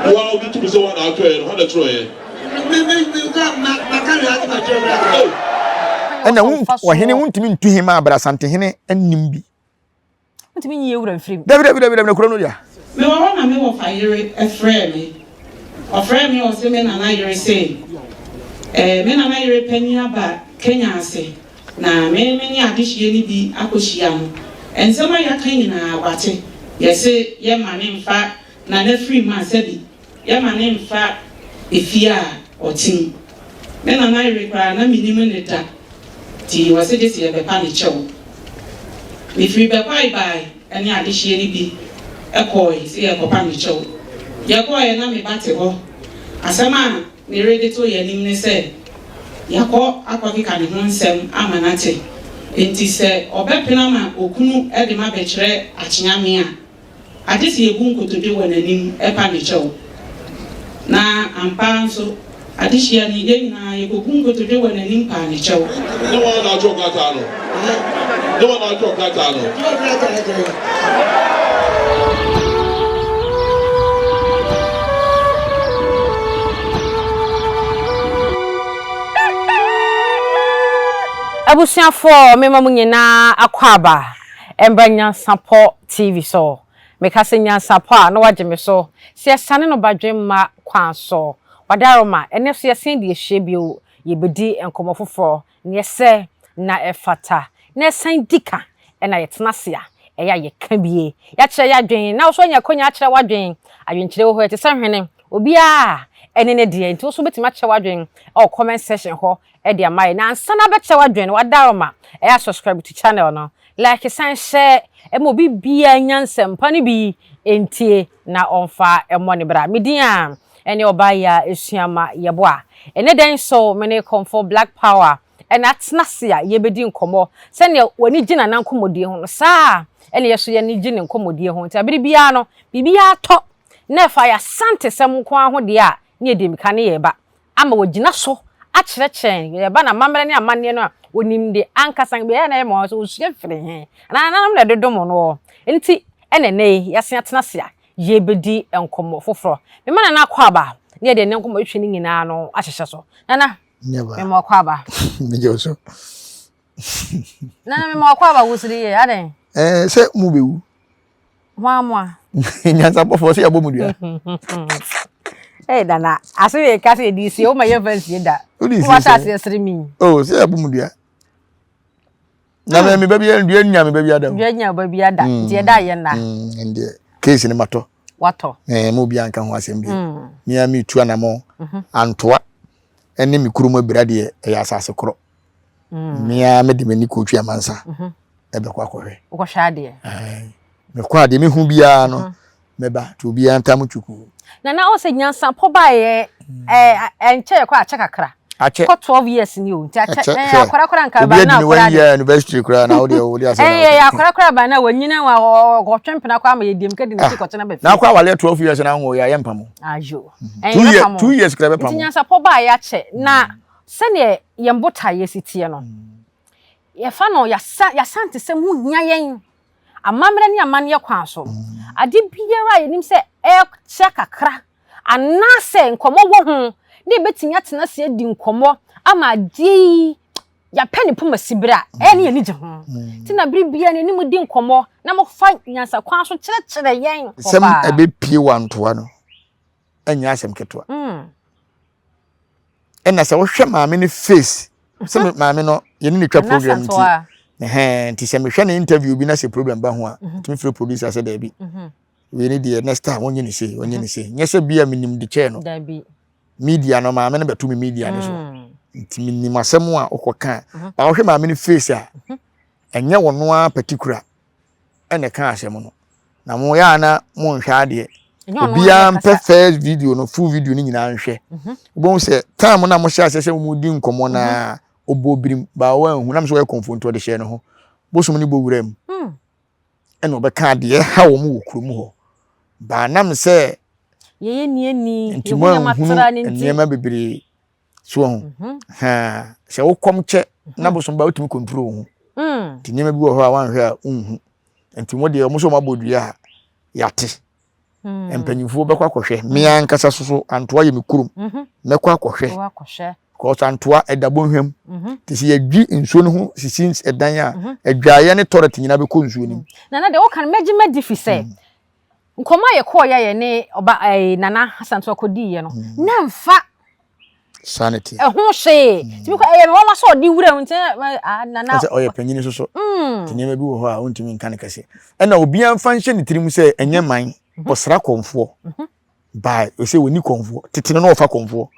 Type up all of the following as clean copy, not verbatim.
Wo a wogye tom sɛ woa na wotwerɛeɛ no, hwan na ɛtwerɛeɛ? Ɛna ɔhene wontumi ntu hema abere asantehene nnim bi. Wontumi nyi ewura mfiri mu. Dabi dabi dabi dabi na kuro no dea. Mewɔ hɔ na me wɔfa yere frɛɛ me. Ɔfrɛɛ me ɔse me nana yere se eh, me nana yere panin aba Kenya ase na me me ne adehyeɛ no bi akɔhyia no. Nsɛm a yɛaka nyinaa wate. Yɛse yɛmma no mfa Nana firi mu a sɛbi yɛma no mfa efie a ɔte mu. Me nana yere koraa na mennim no da nti wɔse gyese yɛbɛpa no kyɛw. Mefiri Bɛkwae bae ne adehyeɛ no bi kɔɔe se yɛrekɔpa no kyɛw. Yɛkɔɔeɛ na me ba te hɔ. Asɛm a ne yere de too yɛn anim ne sɛ yɛakɔ akɔkeka ne ho nsɛm ama no ate nti sɛ ɔbɛpene ama okunu de m'abɛkyerɛ Akyeame a, Agye sɛ yebu nkotodwe wɔ n'anim pa no kyɛw. Na ampa ara nso, adehyia ni, yɛn nyinaa yekobuu nkotodwe wɔ n'anim paa no kyɛw. Ne wɔn na atwerɛ krataa no. Ne wɔn na atwerɛ krataa no. Abusuafoɔ mema mo nyinaa akwaaba mbra Nyansapɔ TV so. Meka sɛ nyansapɔ a, na wagye me so. Sɛ yɛsane no badwemma kwan so. Wadaroma, ɛnnɛ nso yɛsan de ahyia bio. Yɛbɛdi nkɔmmɔ foforɔ. Neɛ ɛsɛ na ɛfata na ɛsan di ka na yɛtena ase a, ɛyɛ a yɛka bie. Yɛakyerɛ yɛn adwene, na wo nso woanya akwanya akyerɛ w'adwene. Adwenkyerɛ wɔ hɔ, ɛte sɛ hwene. Obiara ne ne deɛ, nti wo nso wobɛtumi akyerɛ w'adwene wɔ comment section hɔ de ama yɛn. Na ansa na wobɛkyerɛ w'adwene no, wadaroma, ɛyɛ a subscribe to channel no. Like san hyɛ ma obi biara nya nsɛmpa no bi ntie na ɔmfa mmɔ ne bra. Me din a ɛne ɔbaa yi a esua ma yɛboa. Ɛnɛ da yi nso me ne Kɔmfo Black Power na atena ase a yɛbɛdi nkɔmmɔ. Sɛnea w'ani gye Nana nkɔmmɔdie ho no, saa ara na yɛn nso yɛn ani gye ne nkɔmmɔdie ho. Nti abere biara no, biribiara tɔ na ɛfa yɛn Asantesɛm nko ara ho deɛ a, na yɛdi mmirika ne yɛreba. ama wagyina so akyerɛkyerɛ yɛn ɛba n'amammerɛ ne amanneɛ no a, ɔnim de ankasa, baabi a na ɛyɛ ma sɛ ɔsua firi he, anaa nananom na ɛde dom noɔ. Nti ɛna ɛnnɛ yi yɛasen atena ase a yɛrebɛdi nkɔmmɔ foforɔ. Mema Nana Akwaaba ne yɛde ɛnnɛ nkɔmmɔ twetwe no nyinaa no ahyehyɛ so. Nana, mema Akwaaba. Megye wo so. Nana mema Akwaaba wo siri yie, adɛn? Ɛɛ sɛ mo bɛwu. Hwan mo a? Nyansapɔfoɔ sɛ yɛabɔ mu dua. Ee Nana, ase yɛ ka sɛ yɛde sie, woma yɛmfa nsie da. Wode sie sɛ? Wahyɛ aseɛ sere mi. Oh, sɛ yɛabɔ mu dua. Na mɛ me ba bi dua nya me ba bi ada. Dua nya ba bi ada. Mm. Nti ɛda yɛ nna. Mm, ndeɛ case ne matɔ. Watɔ. Eh, mo obi anka ho asɛm bi. Mm. Me a me tu anamɔ. Mhm. Antoa. Ɛne me kurom abira deɛ ɛyɛ asase korɔ. Mm. Me a me de m'ani kɔtwi amansa. Mhm. Ɛbɛkɔ akɔhwɛ. Wokɔhwɛ adeɛ. Mekɔ adeɛ mehu biara no. Mhm. Mɛba nti obiara ntam twukuu. Na na ɔsɛ nyansapɔ baeɛ ɛɛ ɛnkyɛ yɛ kɔ akyɛ kakra. Akyɛ. Kɔ 12 years ni o nti akyɛ ɛɛ akora kora nka ba na akora. Obi adi ne one year university koraa na wode wode asɛ. Ɛɛ akora kora ba na wanyina wa ɔtwe mpena kɔ ama yɛ diem kadi ne ti kɔtena bɛ fie. Na akɔ awale 12 years na anwo yɛ ayɛ mpamo. Ayo. Ɛɛ yɛ pamo. 2 years kora bɛ pamo. Nti nyansapɔ baeɛ akyɛ na sɛdeɛ yɛn botaeɛ si teɛ no yɛfa no yasa yasantesɛm ho hia yɛn. Amammerɛ ne amanneɛ kwan so. Ade biara a yɛnim sɛ ɛrekyɛ kakra anaasɛ nkɔmmɔ wɔ ho na yɛbɛtumi atena ase adi nkɔmmɔ ama adeɛ yi yɛapɛ ne poma si berɛ a, ɛyɛ ne yɛn ani gye ho. Nti na bere biara no yɛne mo di nkɔmmɔ na mofa nyansa kwan so kyerɛkyerɛ yɛn. Nsɛm a ɛbɛpue wɔ Antoa no ɛnyɛ asɛm ketewa. Ɛna sɛ wohwɛ maame no face sɛ mhm. maame no yɛne ne twa program nti ɛhɛn nti sɛ mehwɛ ne interview bi na sɛ program ba ho a mhm. tumi frɛ producer sɛ daabi mhm. wei ne deɛ next time wɔnyɛ ne sei wɔnyɛ ne sei nyɛ sɛ bi a menim de kyɛɛ no media no maame no bɛto me media no so mm. nti menim asɛm a wokɔka ba wohwɛ maame no face a ɛnyɛ wɔno ara particular ɛna ɛka asɛm no na mo yɛ a na monhwɛ adeɛ obiara mpɛ first video no full video no nyinaa nhwɛ mhm. wobɛhu sɛ time no a mohyɛ aseɛ sɛ wɔdi nkɔmmɔ no a mhm. ɔbɔ birim baa wanhu nam sɛ wɔyɛ kɔmfo nti ɔde hyɛ ne ho bosom no bɔ wura mu hmm. ɛna ɔbɛka adeɛ ha wɔn wɔ kurom hɔ baa nam sɛ nti mo anhunu nneɛma bebree so ho mhm. sɛ wokɔm kyɛ na mhm. bosom ba wotumi control wo ho mm. nti nneɛma bi wɔ hɔ a wanhwɛ a wonhu nti mo deɛ ɔmo sɛ ɔmo abɔ dua a yɛate Mpanyinfoɔ bɛkɔ akɔhwɛ. Me ankasa so so Antoa yɛ me kurom. Mɛkɔ akɔhwɛ. Because Antoa ɛda bɔnhwa mu. Nti sɛ yɛdwi nsuo no ho sisi ɛdan a, adwaeɛ ne toilet nyinaa bɛkɔ nsuo no mu. Nana deɛ woka no mɛgye madi fi sɛ nkɔmmɔ a yɛkɔɔ yɛ yɛ ne ɔba ɛɛ Nana Asantewa kɔdiiɛ no na mfa Saa na ɛteɛ. Ɛho hwee. Nti mekɔ ɛyɛ me nwanwa sɛ ɔde wura mu nti ah Nana. Sɛ ɔyɛ panyin nso so. Nti nneɛma bi wɔ hɔ a wontumi nka no kɛse. Ɛna obiara mfa nhyɛ ne tirim sɛ ɛnyɛ man ɔsra kɔmfoɔ. By ɔsɛ wɔni kɔmfoɔ. Tete no na wɔfa kɔmfoɔ.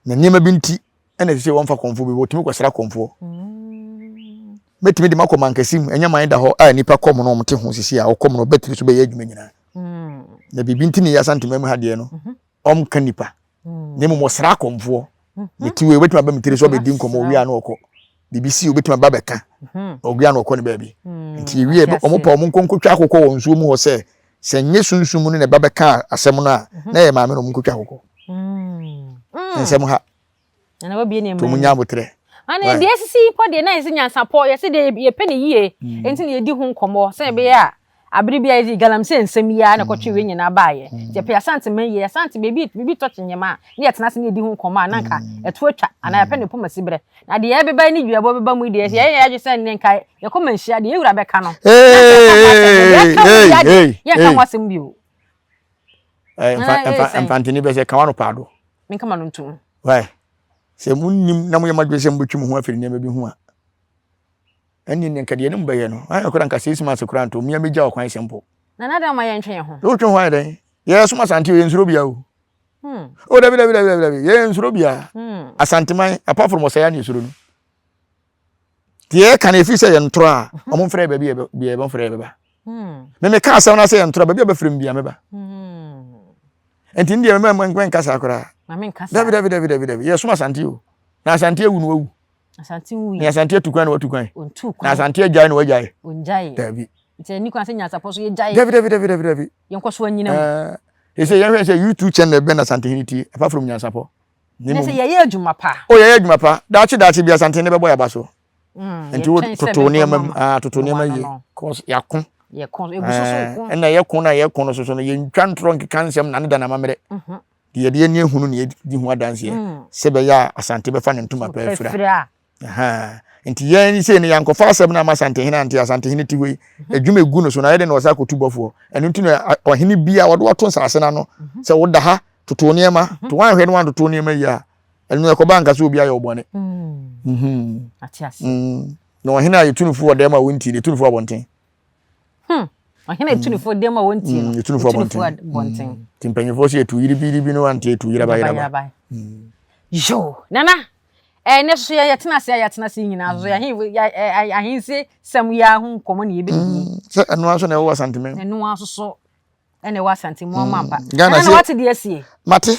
Na nneɛma bi nti ɛna ɛsɛ sɛ wɔmfa kɔmfoɔ bi wɔtumi kɔsra kɔmfoɔ. Mɛtumi de makɔ mankasi mu ɛnyɛ man da hɔ a nnipa kɔm no wɔte ho sisi a ɔkɔm no ɔbɛtiri so bɛyɛ adwuma nyinaa. Na biribi nti ne yɛ Asantema mu ha deɛ no ɔmka nipa na mmom ɔsra akɔmfoɔ. Ne ti wei obɛtumi aba me tiri so ɔbɛdi nkɔmmɔ owie a na ɔkɔ. Biribi si obɛtumi aba bɛka owie a na ɔkɔ ne baabi. Nti ewie ɔmo pa ɔmo nkɔ nkɔtwa akokɔ wɔ nsuo mu hɔ sɛ sɛ nyɛ sunsum no na ɛba bɛka asɛm no a na ɛyɛ maame na ɔmo nkɔtwa akokɔ. Nsɛm ha. Nana wabie nneɛma Nti ɔmo nya abotrɛ. Ane deɛ esisi yi pɔ deɛ na yɛsɛ nyansapɔ yɛsɛ deɛ yɛpɛ ne yie nti na yɛdi ho nkɔmmɔ sɛ ɛbɛyɛ a abere bi a yɛdi galamsey nsɛm yi ara na ɛkɔtwe wei nyinaa baayɛ nti yɛpɛ Asante man yie Asante baabi biribi tɔ kyenyɛma a ne yɛtena ase ne yɛdi ho nkɔmmɔ a na nka ɛto atwa anaa yɛpɛ ne poma siberɛ na deɛ ɛbɛba ne duabɔ bɛba mu yi deɛ yɛyɛ yɛn adwene sɛ ne nka yɛkɔ manhyia deɛ yɛwura bɛka no na nka yɛka ho asɛm no deɛ ɛka ho biara deɛ yɛnka ho asɛm bio. Mfantini bɛ sɛ kawa no paado. Menka ma no ntom. Why? Sɛ monnim na moyɛ mo adwene sɛ mobɛtwe mo ho afiri nneɛma bi ho a, ɛnneɛ nea nka deɛ ne mobɛyɛ no, ayɛ koraa nka six months koraa nto, mmea mɛgya ɔkwan sɛ mpo. Nana dɛn ma yɛntwe yɛn ho? Wotwe ho ayɛ dɛn? Yɛsom Asante o, yɛnsuro bia o. O dabi dabi dabi dabi dabi, yɛnsuro bia. Asanteman, apart from ɔsɛe a ne yɛsuro no. Deɛ yɛka no ɛfiri sɛ yɛ ntorɔ a, ɔmo mfrɛ yɛ baabi a yɛbɛmfrɛ yɛ bɛba. Me meka asɛm no sɛ yɛ ntorɔ a, baabi a bɛfrɛ me bia mɛba. Nti ne deɛ mɛma mɛnka saa koraa. Dabi dabi dabi dabi dabi, yɛsom Asante o. Na Asante awu na wawu. Asante wui. Na Asante atu kwan na watu kwan. Na Asante agyae na wagyae. Ongyae. Dabi. Nti ɛni kwan sɛ nyansapɔ so yɛgyae. Dabi dabi dabi dabi dabi. Yɛnkɔ so anyina mu. Ɛsɛ yɛhwɛ sɛ YouTube channel bɛn na Asantehene tie apart from nyansapɔ. Ne sɛ yɛyɛ adwuma pa. O yɛyɛ adwuma pa. Daakye daakye bi Asantehene bɛbɔ yɛn aba so. Nti wo toto nneɛma mu ah toto nneɛma yie cause yɛako. Yɛko egu so so ko. Ɛna yɛko na yɛko no so so no yɛntwa ntorɔ nkeka nsɛm na ne da na amammerɛ. Deɛ yɛde ani ahunu na yɛdi ho adanseɛ sɛ bɛyɛ a Asante bɛfa ne ntoma pa afira. Nti yɛn sei no yɛankɔfa asɛm no ama Asantehene ante Asantehene ti hɔ yi adwuma egu no so na yɛde na ɔsɛ akɔtu bɔfoɔ ɛno nti na ɔhene bi a wɔde wato nsase no ano sɛ woda ha toto nneɛma to wanhwɛ no wantoto nneɛma yi a ɛno ɛkɔba nka sɛ obi ayɛ wo bɔne na ɔhene a yɛtu no fo wɔ dɛm a wɔntie no yɛtu no fo abɔnten Hmm. Ɔhene etu ne fo dɛm a wɔntie no. Etu ne fo abɔnten. Ti mpanyinfoɔ sɛ etu yiri bi yiri bi no ante etu yeraba yeraba. Yo, nana. Eh, ne so yɛ yɛtena ase a yɛtena ase nyinaa so yɛ yɛ ahense sɛm yɛ ho nkɔmɔ ne yɛbɛdi. Sɛ ɛno aso na ɛwɔ Asanteme. Ɛno aso so ɛna ɛwɔ Asante mu ama mpa. Ghana sɛ wate deɛ asie. Mate.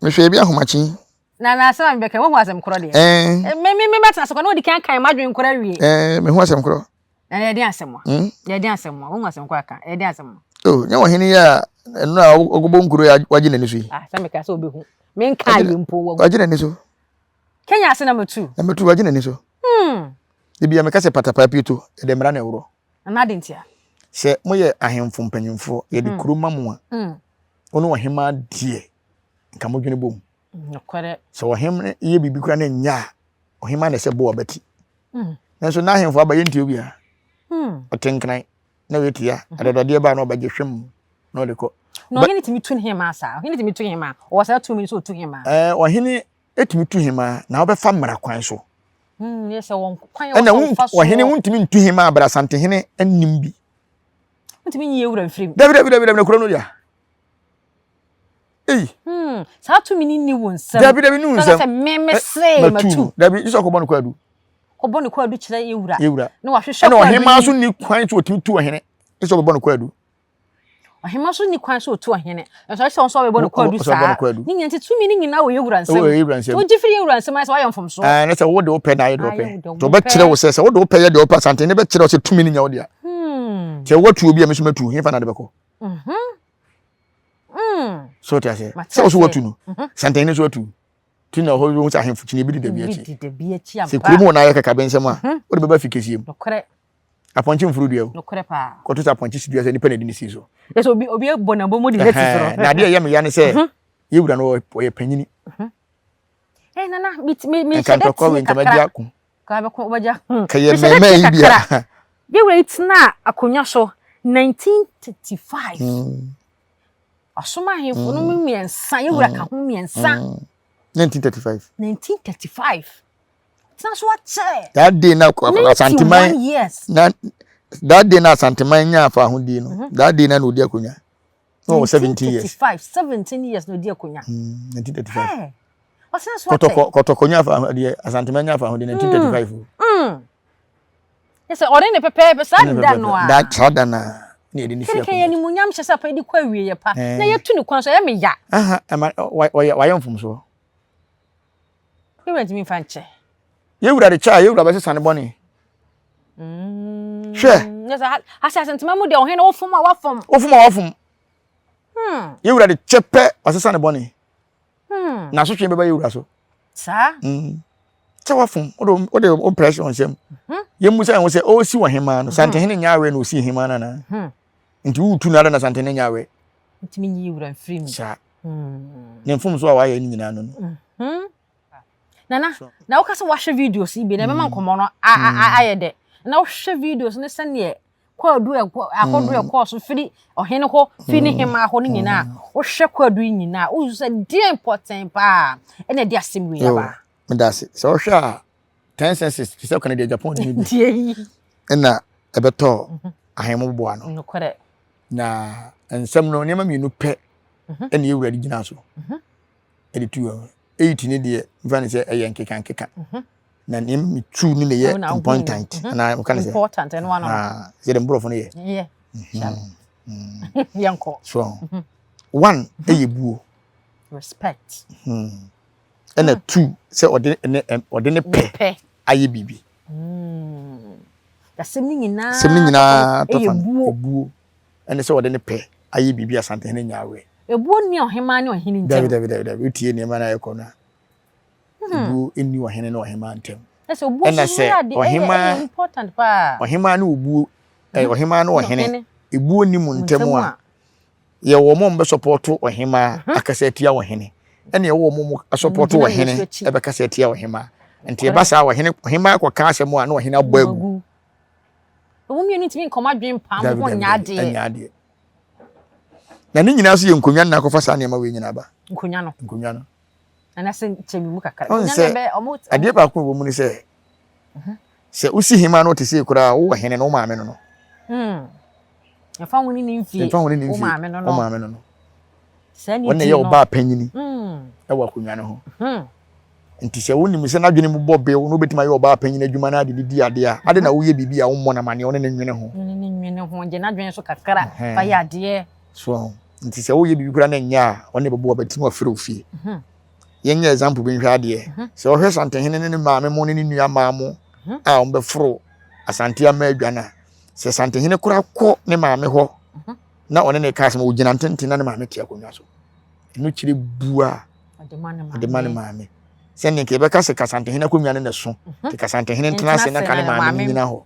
Mehwɛ ebi ahomakye. Na na asɛm a mebɛka wohu asɛm korɔ deɛ. Ɛɛ. Me me me bɛtena ase kɔ na odi kan kan m'adwene korɔ awie. Ɛɛ mehu asɛm korɔ. Na yɛde asɛm a. Hmm? Yɛde asɛm a wohu asɛm korɔ aka yɛde asɛm a. Oh nyɛ ɔhene yi a ɛno a ɔkɔbɔ nkuro yi wagye n'ani so yi. Ah sɛ meka sɛ obehu. Menka yɛ mpo wahu. Wagye n'ani so. Kenya ase na metu. Na metu wagye n'ani so. Hmm. Ebi a meka sɛ patapaa pieto ɛdɛ mmara na ɛworɔ. Na ade ntia. Sɛ moyɛ ahemfo mpanyimfoɔ yɛde kuro ma mo a. Wo ne ɔhemaa deɛ nka modwene bom. Nokorɛ. Sɛ ɔhene yɛ biribi koraa na ɛnyɛ a, ɔhemaa na ɛsɛ bɔ w'abati. Nanso na ahemfo aba yɛntie obiara. Ɔte nkran na wei tia, adɔdɔdeɛ baa na ɔbɛgye hwem na ɔde kɔ. Na ɔhene tumi tu hemaa saa? Ɔhene tumi tu hemaa? Ɔwɔ saa tumi no sɛ ɔtu hemaa? Ɛɛ, ɔhene tumi tu hemaa na wobɛfa mmara kwan so. Yɛ sɛ wɔn kwan a Ɛna wɔsɛ wɔfa soɔ. ɔhene wontumi ntu hemaa abere Asantehene nnim bi. Wontumi nyi ewura mfiri mu. Dabi dabi dabi dabi na kuro no dea. Ei. Hmm, saa tumi ni ni wo nsam. Dabi dabi ni wo nsam. Sɛ me me se matu. Dabi sɛ ɔkɔbɔ no kwadu. Kɔbɔ no kwadu kyerɛ ewura. Ewura. Na wahwehwɛ kwadu. Ɛna ɔhemaa so ni kwan so otumi tu ɔhene. Sɛ ɔbɛbɔ no kwadu. Ɔhemaa so ni kwan sɛ otu ɔhene. Nso ayɛ sɛ ɔnso ɔbɛbɔ no kwadu saa. Ne nyinaa nti tumi ne nyinaa wɔ yɛwura nsam. Wɔ yɛwura nsam. Wogye firi yɛwura nsam ayɛ sɛ wayɛ mfomsoɔ. Ɛɛ ne sɛ wode wopɛ na ayɛ deɛ wopɛ. Nti ɔbɛkyerɛ wo sɛ sɛ wode wopɛ yɛ deɛ wopɛ asante ne bɛkyerɛ wo sɛ tumi ne nya wo dea. Sɛ woatu obi a me nso matu hefa na de bɛkɔ. So wote aseɛ? Sɛ wo so watu no, santene nso atu. Ti na ɔhɔ sɛ ahemfo kyini bi di dabi akyi. Sɛ kurom wɔ na ayɛ kakabe nsɛm a, wode bɛba fi kɛseɛ mu. Apɔnkye mforo dua o. Nokorɛ paa. Kɔto sɛ apɔnkye si dua sɛ nipa na ɛde ne sii so. Yɛ sɛ obi obi bɔ n'abɔ mu de ne ti soro. Na adeɛ ɛyɛ me ya ne sɛ mhm. yɛ wura no ɔyɛ panyini. Mhm. Eh nana mi mi mi hyɛ dɛ tie kakra. Ka bɛko wobɛgya. Hmm. Ka yɛ mɛmɛ yi bia. Yɛ wura yi tena akonnwa so 1935. Hmm. Ɔsom ahemfo no mu hmm. mmiɛnsa yɛ wura ka ho mmiɛnsa. 1935. 1935. Tena so akyɛ. That day na Asanteman na that day na Asanteman nya afa ahodie no. Mhm. That day na na odi akonnwa. Na ɔwɔ 17 years. 35 17 years na odi akonnwa. 1935. Ɔtena so akyɛ. Kɔtɔkɔ kɔtɔkɔ nya afa ahodie Asanteman nya afa ahodie 1935. Mm. mm. Sɛ ɔne ne pɛpɛɛpɛ saa da no a. That saa da no a. Na yɛde ne fi akonnwa. Kɛkɛ yɛ animuonyam hyɛ sɛ papa de kɔ awie yɛ pa. Na yɛtu ne kwan so ɛyɛ me ya. Aha ɛma wayɛ mfomsoɔ. Yɛwura ntumi nfa nkyɛ. Yɛwura de kyɛ a yɛwura bɛsesa ne bɔne. Mm. Hwɛ. Ase asentema mu deɛ ɔhene wofom a wafom. Wofom a wafom. Hmm. Yɛwura de kyɛ pɛ ɔsesa ne bɔne. Hmm. Na asotwe bɛba yɛwura so. Saa. Mm. Sɛ wafom wode wode wo pressure nsɛm. Hmm. Yɛmmu sɛ ɛho sɛ ɔresi wɔ hemaa no. Santehene nyɛ awɛ na ɔsi hemaa no anaa. Hmm. Nti wotu no ada na santehene nyɛ awɛ. Ntumi nyi wura mfiri mu. Saa. Ne mfomso a wayɛ no nyinaa no no. Mhm. Nana, na woka sɛ wahwɛ videos yi bi na ɛbɛma mm. nkɔmmɔ no mm. ayɛ dɛ. Na wohwɛ videos no sɛneɛ kwaadu akɔdo mm. ɛkɔɔ so firi ɔhene hɔ firi ne hemaa hɔ no nyinaa wohwɛ kwaadu yi nyinaa wosu sɛ deɛ mpɔten paa ɛna ɛde asɛm wei aba. Meda ase. Sɛ wohwɛ a ten senses te sɛ kane deɛ Japan ni bi. Ɛna ɛbɛtɔ mhm. ahemmoboa no. Nokorɛ. Na nsɛm no nneɛma mmienu pɛ mhm. ɛna ewura de gyina so mhm. ɛde tu wɔn eight ne deɛ nfa ne sɛ ɛyɛ nkeka nkeka mhm. na nneɛma mi tu ne na ɛyɛ important anaa nka ne sɛ important ɛno ano aa sɛ de mborɔfo no yɛ yɛ yɛnkɔ so one ɛyɛ buo respect ɛna two sɛ ɔde ne ɔde ne pɛ ayɛ biribi. Asɛm no nyinaa asɛm no nyinaa tɔ fa no ebuo ɛne sɛ ɔde ne pɛ ayɛ biribi Asantehene nya awerɛ. Ebuo nni ɔhemaa ne ɔhene ntam. Dabi dabi dabi dabi wotie nneɛma no a ɛkɔ no a hmm. ebuo nni ɔhene ne ɔhemaa ntam. Ɛna sɛ ɔhemaa important paa. Ɔhemaa ne obuo ɛɛ hmm. ɔhemaa ne ɔhene ebuo nni mu ntam a yɛwɔ wɔn a wɔbɛsɔpɔto ɔhemaa mhm. akasa atia ɔhene ɛna yɛwɔ wɔn a wɔsɔpɔto ɔhene ɛbɛkasa atia ɔhemaa nti ɛba saa ɔhene ɔhemaa kɔka asɛm a na ɔhene abɔ agu. Wɔn mmienu ntumi nkɔm adwene paa mo ho nyɛ adeɛ. Nyɛ adeɛ. Na ne nyinaa nso yɛ nkonnwa na akɔfa saa nneɛma wei nyinaa ba. Nkonnwa no. Nkonnwa no. Ɛna sɛ kyɛ mi mu kakra. Ɔn sɛ adeɛ baako wɔ mu ne sɛ mhm. sɛ wosi hema no te sei koraa wowɔ hene no wo maame no no. Hmm. Ɛfa ho ne ne mfie. Ɛfa ho ne ne mfie. Wo maame no no. Wo maame no no. Wɔn na ɛyɛ ɔbaa panyini hmm. ɛwɔ akonnwa no ho. Hmm. Nti sɛ wonim sɛ n'adwene mu bɔ bew na obetumi ayɛ ɔbaa panyin adwuma na ade de di adeɛ a, ade na woyɛ biribi a wommɔ no amanneɛ, wo ne no nwene ho. Ne ne nwene ho, gye n'adwene so kakra fa yɛ adeɛ. So nti sɛ woyɛ biribi koraa na ɛnyɛ a, ɔne bɛbɔ w'abati na wafrɛ wo fie. Mhm. Yɛnyɛ example bi nhwɛ adeɛ. Mhm. Sɛ ɔhwɛ Santehene ne ne maame mo ne ne nua maa mo mhm. a wɔbɛforo Asante ama adwa no a, sɛ Santehene koraa kɔ ne maame hɔ na ɔne ne ka asɛm, ɔgyina ntenten na ne maame te akonnwa so. Ɛno kyerɛ bu a ɔde ma ne ɔde ma ne maame sɛnea nka yɛbɛka sɛ kasantehene akonnwa no na ɛso mhm. nti kasantehene ntena ase na ka ne maame no nyina hɔ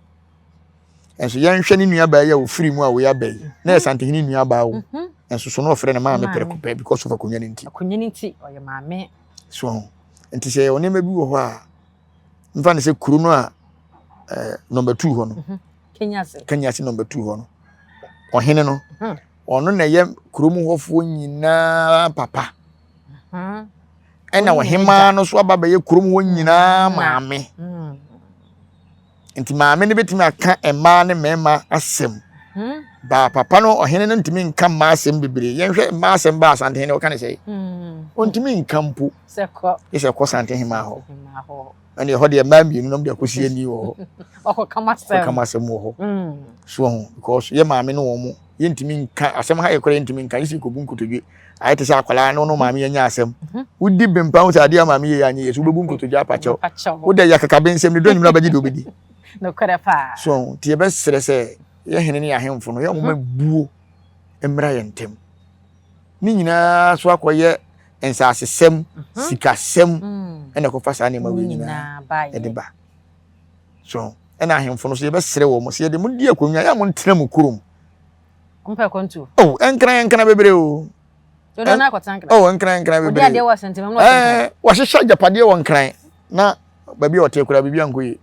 nso yɛnhwɛ ne nuabaa yi a ofiri mu a wei aba yi na yɛ santehene nuabaa o mhm. nso so na ɔfrɛ ne maame prɛko pɛ because of akonnwa no nti akonnwa no nti ɔyɛ maame so nti sɛ yɛwɔ nneɛma bi wɔ hɔ a mfa ne sɛ kuro no a eh, number two hɔ no mhm. Kenyase number two hɔ no ɔhene no Ɔno na ɛyɛ kurom hɔfoɔ nyinaa papa. Mhm. Ɛna ɔhemaa no so aba bɛyɛ kurom hɔ nyinaa maame. Mm. Nti maame no bɛtumi aka mmaa ne mmarima asɛm. Mhm. Baa papa no ɔhene no ntumi nka mmaa asɛm bebree. Yɛnhwɛ mmaa asɛm baa Asantehene ɔka ne sɛ. Mm. Ɔntumi nka mpo. Sɛ kɔ. Sɛ kɔ Santehema hɔ. Hemaa hɔ. Ɛne ɛhɔ deɛ mmaa mmienu nom de akɔsi ani wɔ hɔ. Ɔkɔka asɛm. Ɔkɔka asɛm wɔ hɔ. Mm. So ho because yɛ maame no wɔn mo yɛntumi nka asɛm ha yɛ koraa yɛntumi nka yɛsi kɔbu nkotodwe ayɛ te sɛ akwadaa no no maame yɛnyɛ asɛm mhm. wodi bempa ho sɛ adeɛ a maame yɛ yɛ anyɛ yɛ so wobɛbu nkotodwe apakyɛw wodɛ yɛ akakabe nsɛm ne dɔ nyimina bɛgye deɛ wobɛdi nokorɛ paa so nti yɛbɛserɛ sɛ yɛ hene ne yɛ ahemfo no yɛ nwoma mhm. buo mmra yɛn ntam ne nyinaa so akɔyɛ nsasesɛm mhm. sikasɛm mm. ɛna ɛkɔfa saa nneɛma wei nyinaa ɛde ba so. Ɛna ahemfo no so yɛbɛsrɛ wɔn sɛ yɛde mo di akonnwa yɛ a mo ntena mo kurom. Mpɛ kwantuo. Oh, nkran nkran bebree o. Dodo na akɔtena nkran. Oh, nkran nkran bebree. Odi adeɛ wɔ asɛntɛmɛ mu na ɔte nkran. Ɛɛ, wɔahyehyɛ agyapadeɛ wɔ nkran na baabi a ɔte koraa biribi ankɔ yie.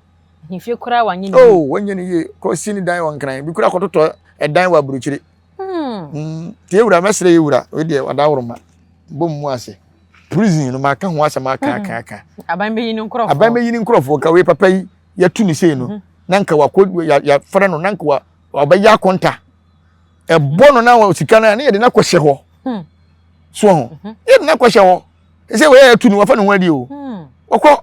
Ahemfie koraa wanyɛ ne yie. Oh, wanyɛ ne yie. Kɔ si ne dan wɔ nkran. Bi koraa kɔtotɔ ɛdan wɔ aburokyire. Hmm. Nti ewura mɛsrɛ ewura wei deɛ wadaworoma bɔ mu ase. Prison no maka ho asɛm aka aka aka. Aban bɛyi ne nkorɔfoɔ. Aban bɛyi ne nkorɔfoɔ ka wei papa yi yɛtu ne sei no mhm. na nka wakɔ yɛfrɛ no na nka wabɛyɛ akonta. Ɛbɔ no na sika no ne yɛde no akɔhyɛ hɔ. Hmm. So ho. Mhm. Yɛde no akɔhyɛ hɔ. Ɛsɛ wei yɛtu no wafa ne ho adi o. Hmm. Wɔkɔ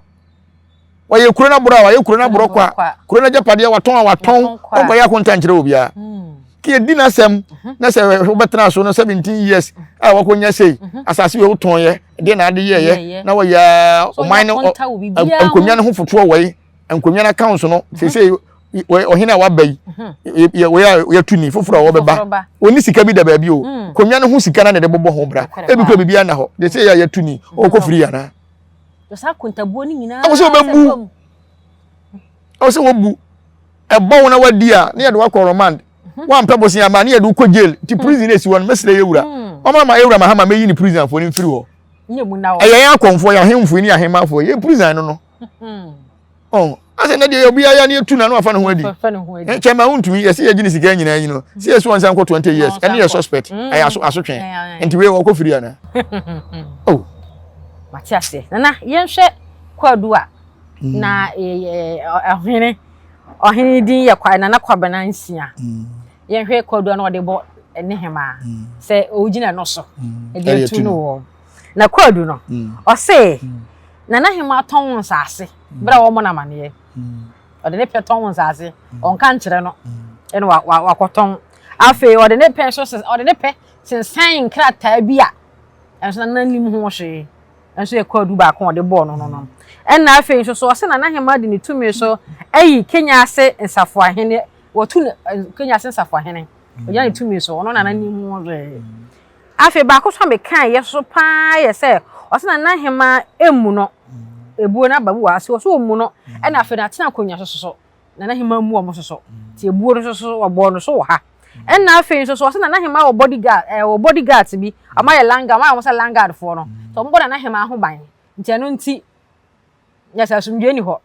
wɔyɛ kuro no aborɔ a wɔyɛ kuro no aborɔ kwa kuro no agyapadeɛ watɔn a watɔn ɔnkɔyɛ akonta nkyerɛ obiara hmm. kí yɛdi n'asɛm mhm. na sɛ wobɛtena so no 17 years a wakɔnya sei mhm. asase wei wotɔn yɛ deɛ na ade yɛyɛ na wɔyɛ ɔman no nkonnwa no ho fotoɔ wɔ yi nkonnwa no accounts no mhm. seesei ɔhene a waba yi wɔyɛ a yɛtu ni foforɔ a wɔbɛba wɔni sika bi da baabi o nkonnwa no ho sika na na yɛde bobɔ ho bra ebi kura biribi ana hɔ de sɛ yɛ a yɛtu ni ɔkɔ firi anaa. Saa akontabuo no nyinaa ɛwɔ sɛ wɔbɛbu ɛwɔ sɛ wɔbu ɛbɔ wo na wadi a ne yɛde wakɔ remand mhm. wampɛ bosia ama ne yɛde wokɔ jail nti hmm. prison esi hɔ no mɛsrɛ yɛ wura hmm. ɔma ma ewura mahama mɛyi ne prison foɔ no mfiri hɔ ɛyɛ yɛn akɔmfoɔ yɛn ahemfo ne ahemafoɔ yɛ prison no no hmm. Ɔn asɛ na deɛ obi ayɛ ne etu na no afa ne ho adi. Kyɛ ma wontumi yɛsɛ yɛgye ne sika nyinaa yi no. Sɛ yɛsi wɔn nsa nkɔ 20 years ɛne yɛ suspect mm. ɛyɛ aso asotwe. Nti wei wɔkɔ firi ana. Oh. Mate aseɛ. Nana yɛnhwɛ kwadu a mm. na ɔhene ɔhene din yɛ kwa Nana Kwabena Nsia. Mm. Yɛnhwɛ kwadu a na ɔde bɔ ne hemaa sɛ ɔgyina no so. Ɛde atu no wɔ. Na kwadu no ɔse Nana Hemaa tɔn nsaase berɛ a wɔmmɔ no amaneɛ. Ɔde ne pɛ tɔn nsaase, ɔnka nkyerɛ no, ɛna wakɔtɔn. Afei ɔde ne pɛ nso ɔde ne pɛ sensan nkrataa bi a ɛnso Nana nim ho hwee. Ɛnso yɛ kwaadu baako a ɔde bɔɔ no no no. Ɛna afei nso so ɔse Nana Hemaa de ne tumi so ayi Kenya ase nsafoahene, wɔtu no Kenya ase nsafoahene. Ɔgyina ne tumi so, ɔno Nana nim ho hwee. Afei baako nso a mekaeɛ so pa ara yɛ sɛ, ɔse na n'ahemaa mmu no, ebuo no aba mu wɔ ha, sɛ ɔse ɔmmu no, ɛna afei n'atena akonnwa so so, na n'ahemaa mmu wɔn so so, nti ebuo no nso so wɔbɔɔ no so wɔ ha. Ɛna afei nso so ɔse na n'ahemaa wɔ bodyguard, ɛɛ wɔ bodyguards bi, wɔn ayɛ landguard, wɔn ayɛ wɔn sɛ landguard foɔ no, nti wɔn bɔ na n'ahemaa ho ban, nti ɛno nti, yɛ sɛ asomdwoeɛ ni hɔ.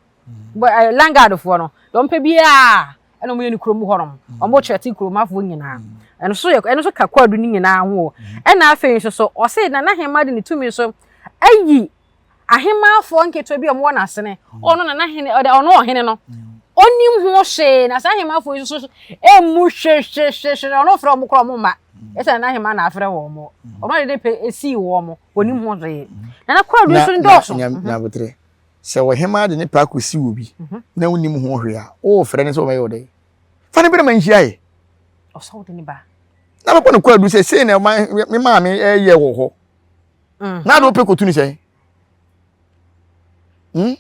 Bɔ ɛɛ landguard foɔ no, deɛ wɔn pɛ biara ɛna wɔyɛ ne kurom hɔnom mm. wɔn kyerɛ kuromafoɔ nyinaa mm. ɛno nso yɛ ɛno nso ka kwaadu no nyinaa ho o mm. ɛna afei nso so ɔse nana hema de ne tumi so ayi ahemaafoɔ nketewa bi a wɔwɔ n'asene ɔno nana hene ɔde ɔno ɔhene no onim ho hwee na saa ahemaafoɔ yi nso so emu hwehwehwehwe ɔno frɛ wɔn korɔ wɔn mma ɛsɛ nana hema na afrɛ wɔn mo ɔno de ne pɛ esii wɔn onim ho hwee nana kwaadu nso ndɔɔso. Na na Sɛ ɔhemmaa de ne pɛ akɔsi obi na wonnim ho hwee a, worefrɛ no sɛ ɔmmɛyɛ wo dɛn? Fa no bra ma nhyia yɛ. Ɔsɛ wode ne ba. Na bɛbɔ no kwaadu sɛ sei na me maame ɛyɛ wɔ hɔ. Mm. Na ade wopɛ kɔtu ne sɛn? Hmm?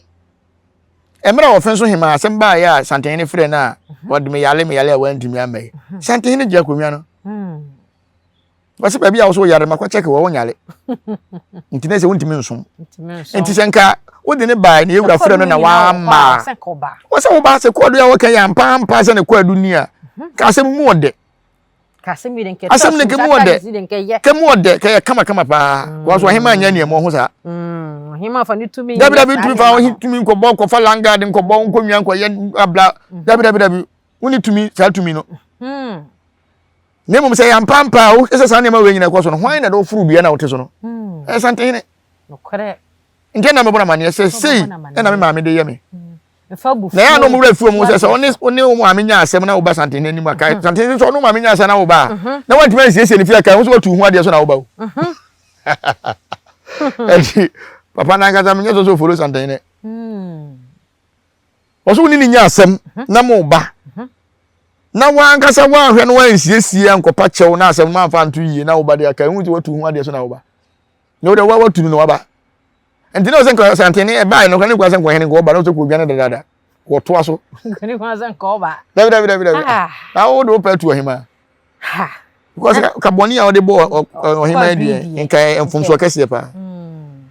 Mmerɛ a wɔfɛ nso hemaa asɛm baeɛ a Santehene frɛ no a mhm. wɔde me yale me yale a wantumi amma yi. Mhm. Santehene gye akonnwa no. Mm. Wɔsɛ baabi a wɔsɛ wɔyare ma kɔkyɛke wɔ wonyare nti na sɛ wontumi nsom nti sɛ nka wode ne baa ne yɛwura frɛ no na wamma wɔsɛ woba sɛ kɔɔdu a wɔka yɛ ampaampa sɛ ne kɔɔdu ni a mhm. ka asɛm mu ɔdɛ asɛm ne kɛmu ɔdɛ kɛmu ɔdɛ kɛyɛ kamakama paa mm. wɔsɛ ɔhema nyɛ nneɛma ɔho saa mm, dabi dabi ntumi fa tumi nkɔbɔ nkɔfa langard nkɔbɔ nkɔnwia nkɔyɛ abla mm. dabi dabi dabi wone tumi saa tumi no hmm. Na mmom sɛ ɛyɛ ampaampa a wohwɛ sɛ saa nneɛma wei nyina ɛkɔ so no, hwan na ɛde wo foro dua na wote so no? Hmm. Ɛyɛ Santehene. Nokorɛ. Nti ɛna mebɔ no amanneɛ sɛ sei ɛna me maame de yɛ me. Hmm. Na ɛyɛ a na ɔmo werɛ fi ɔmo sɛ sɛ ɔne ɔne wo maame nya asɛm na woba Santehene anim a kae mhm. Santehene sɛ ɔne wo maame nya asɛm na woba a mhm. na wantumi ansiesie ne fie a kae ho sɛ watu ho adeɛ so na woba o. Mhm. Ɛnti papa nankasa menyɛ sɛ sɛ ofolo Santehene. Hmm. Ɔsɛ wo ne ne nya asɛm na mo ba na wankasa wanhwɛ no wansiesie ankɔpa kyɛw na asɛm no amfa anto yie na woba de aka ehu sɛ watu ho adeɛ so na woba na wode wa watu no na waba nti na ɔsɛ nka santene ɛbaeɛ no ne nkwa sɛ nkɔhene nka ɔba na ɔsɛ kɔdwane dadaada wɔtoa so dabi dabi dabi dabi ah. na wode wopɛ atu ɔhema because ka bɔne a wɔde bɔ ɔhema deɛ nka mfomsoɔ kɛseɛ paa hmm.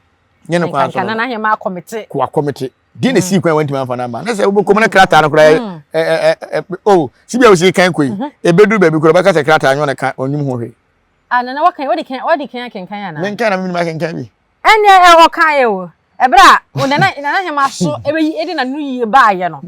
nyɛ no kwan so no kɔ akɔmete. Deɛ na esii kwan a wantumi amfa no amma. Na sɛ wobɛkɔ mu na krataa no koraa ɛ ɛ ɛ o sibi a wosi kan kɔ yi ebeduru baabi koraa ɔbɛka sɛ krataa nyɛ ɔna ka ɔnim ho hwee. Ah nana wakan wadi kan wadi kan akenkan anaa? Menkan na menim akenkan bi. Ɛnneɛ ɛ ɔkaeɛ o. Ɛberɛ a o nana nana hema so ɛbɛyi ɛde n'ano yie baayɛ no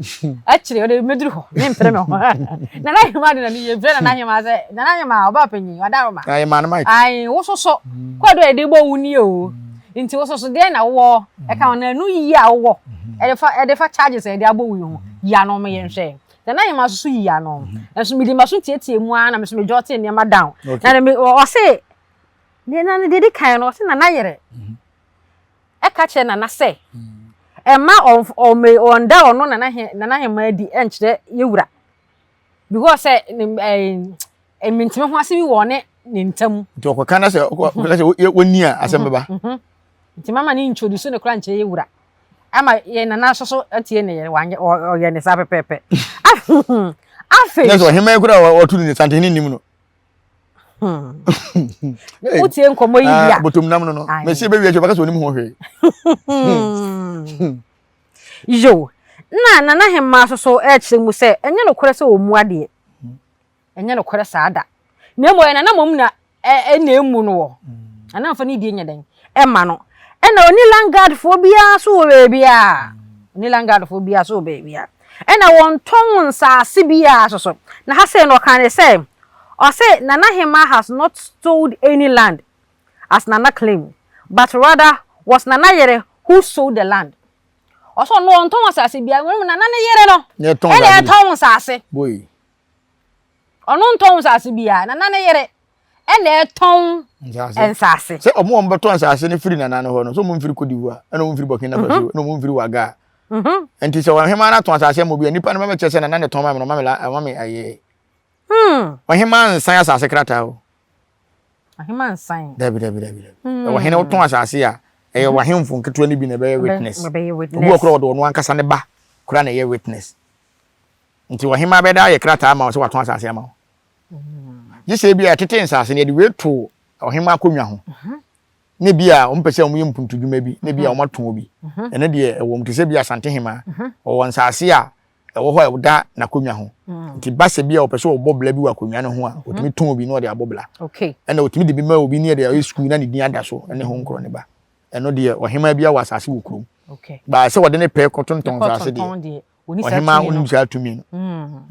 akyire ɔde mɛduru hɔ mempere me ho nana hema de n'ano yie mfrɛ nana hema sɛ nana hema ɔbaa panyin ɔdaroma. Ayi maa no mic. Ayi wo soso kɔdu a yɛde bɔ wo nie o nti wo soso deɛ na wowɔ ɛka ho na ɛno yie a wowɔ ɛde fa ɛde fa charges a yɛde abɔ wo yi ho yi ano ma yɛnhwɛ. Nana hema soso yi ano nso mede m'aso tietie mu ara na me nso me jɔte nneɛma down na me ɔse deɛ na deɛ di kan no ɔse nana yere. Ɛka kyerɛ Nana sɛ ɛmma ɔnda ɔno Nana he Nana Hemaa adi nkyerɛ yɛ wura because sɛ ɛɛ menteme ho ase bi wɔ ɔne ne ntam. Nti ɔkɔka na sɛ ɔkɔka sɛ wɔnni a asɛm bɛba. Nti mama ne introduce ne koraa nkyerɛ yɛ wura ama yɛ Nana nso so atie ne yere wanyɛ ɔyɛ ne saa pɛpɛɛpɛ. Afei. Na sɛ ɔhemaa koraa ɔto ne santehene nim no. Hmm. Wotie nkɔmmɔ yi bi a. Ah, botom nam no no. Mesi ebe wi akyi ɔbɛka sɛ onim ho hwee. Hmm. Yo, na Nana Hemaa nso so ɛrekyerɛ mu sɛ ɛnyɛ nokorɛ sɛ ɔmmu adeɛ. Ɛnyɛ nokorɛ saa da. Na mmom ɛyɛ Nana mmom na ɛna emu no wɔ. Nana mfa ne die nyɛ dɛn ɛma no. Ɛna ɔni landguardfoɔ biara so wɔ baabiara. Ɔni landguardfoɔ biara so wɔ baabiara. Ɛna wɔntɔn nsaase biara nso so. Na ha sei no ɔkaa ne sɛ, ɔse Nana Hemaa has not sold any land as Nana claim, but rather was Nana yere who sold the land. Ɔse ɔno ɔntɔn asase biara, mmom Nana ne yere no ɛna ɛtɔn nsaase. Ɔno ntɔn nsaase biara, Nana ne yere ɛna ɛtɔn nsaase. Sɛ ɔmo wɔn bɛtɔ nsaase no firi nana no hɔ no, sɛ ɔmo mfiri Cote d'Ivoire, ɛna ɔmo mfiri Burkina Faso, mhm. ɛna ɔmo mfiri Waga. Mhm. Nti sɛ ɔhemaa no atɔn asaase ama obi a, nipa no bɛbɛkyerɛ sɛ nana na ɛtɔn maa me no, ɔma me la, ɔma me ayɛ. Hmm. Ɔhemaa nsan asaase krataa o. Ɔhemaa nsan. Dabi dabi dabi dabi. Hmm. Ɔhene wotɔn asaase a, ɛyɛ w'ahemfo nketewa no bi na ɛbɛyɛ witness. Obi wɔ koraa ɔde ɔno ankasa ne ba koraa na ɛyɛ witness. Nti ɔhemaa bɛda ayɛ krataa ama wo sɛ watɔn asase ama wo. Gye sɛ ebi a ɛtete nsase no yɛde wei to ɔhemaa akonnwa ho. Na ebi a wɔn pɛ sɛ wɔyɛ mpuntudwuma bi, na ebi a wɔn atɔn bi. Ɛno deɛ ɛwɔ mu te sɛ bi Asante hemaa. Ɔwɔ nsase a ɛwɔ hɔ a ɛda n'akonnwa ho. Nti ba sɛ bi a ɔpɛ sɛ ɔbɔ bla bi wɔ akonnwa no ho a, ɔtumi tɔn bi na ɔde abɔ bla. Ɛna ɔtumi de bi ma obi ne ɛde ayɛ sukuu na ne din ada so ɛne ho nkorɔ ne ba. Ɛno deɛ ɔhemaa bi awɔ asase wɔ kurom. Baa sɛ wɔde ne pɛ kɔtontɔn nsase deɛ. Ɔhemaa wonim saa tumi no.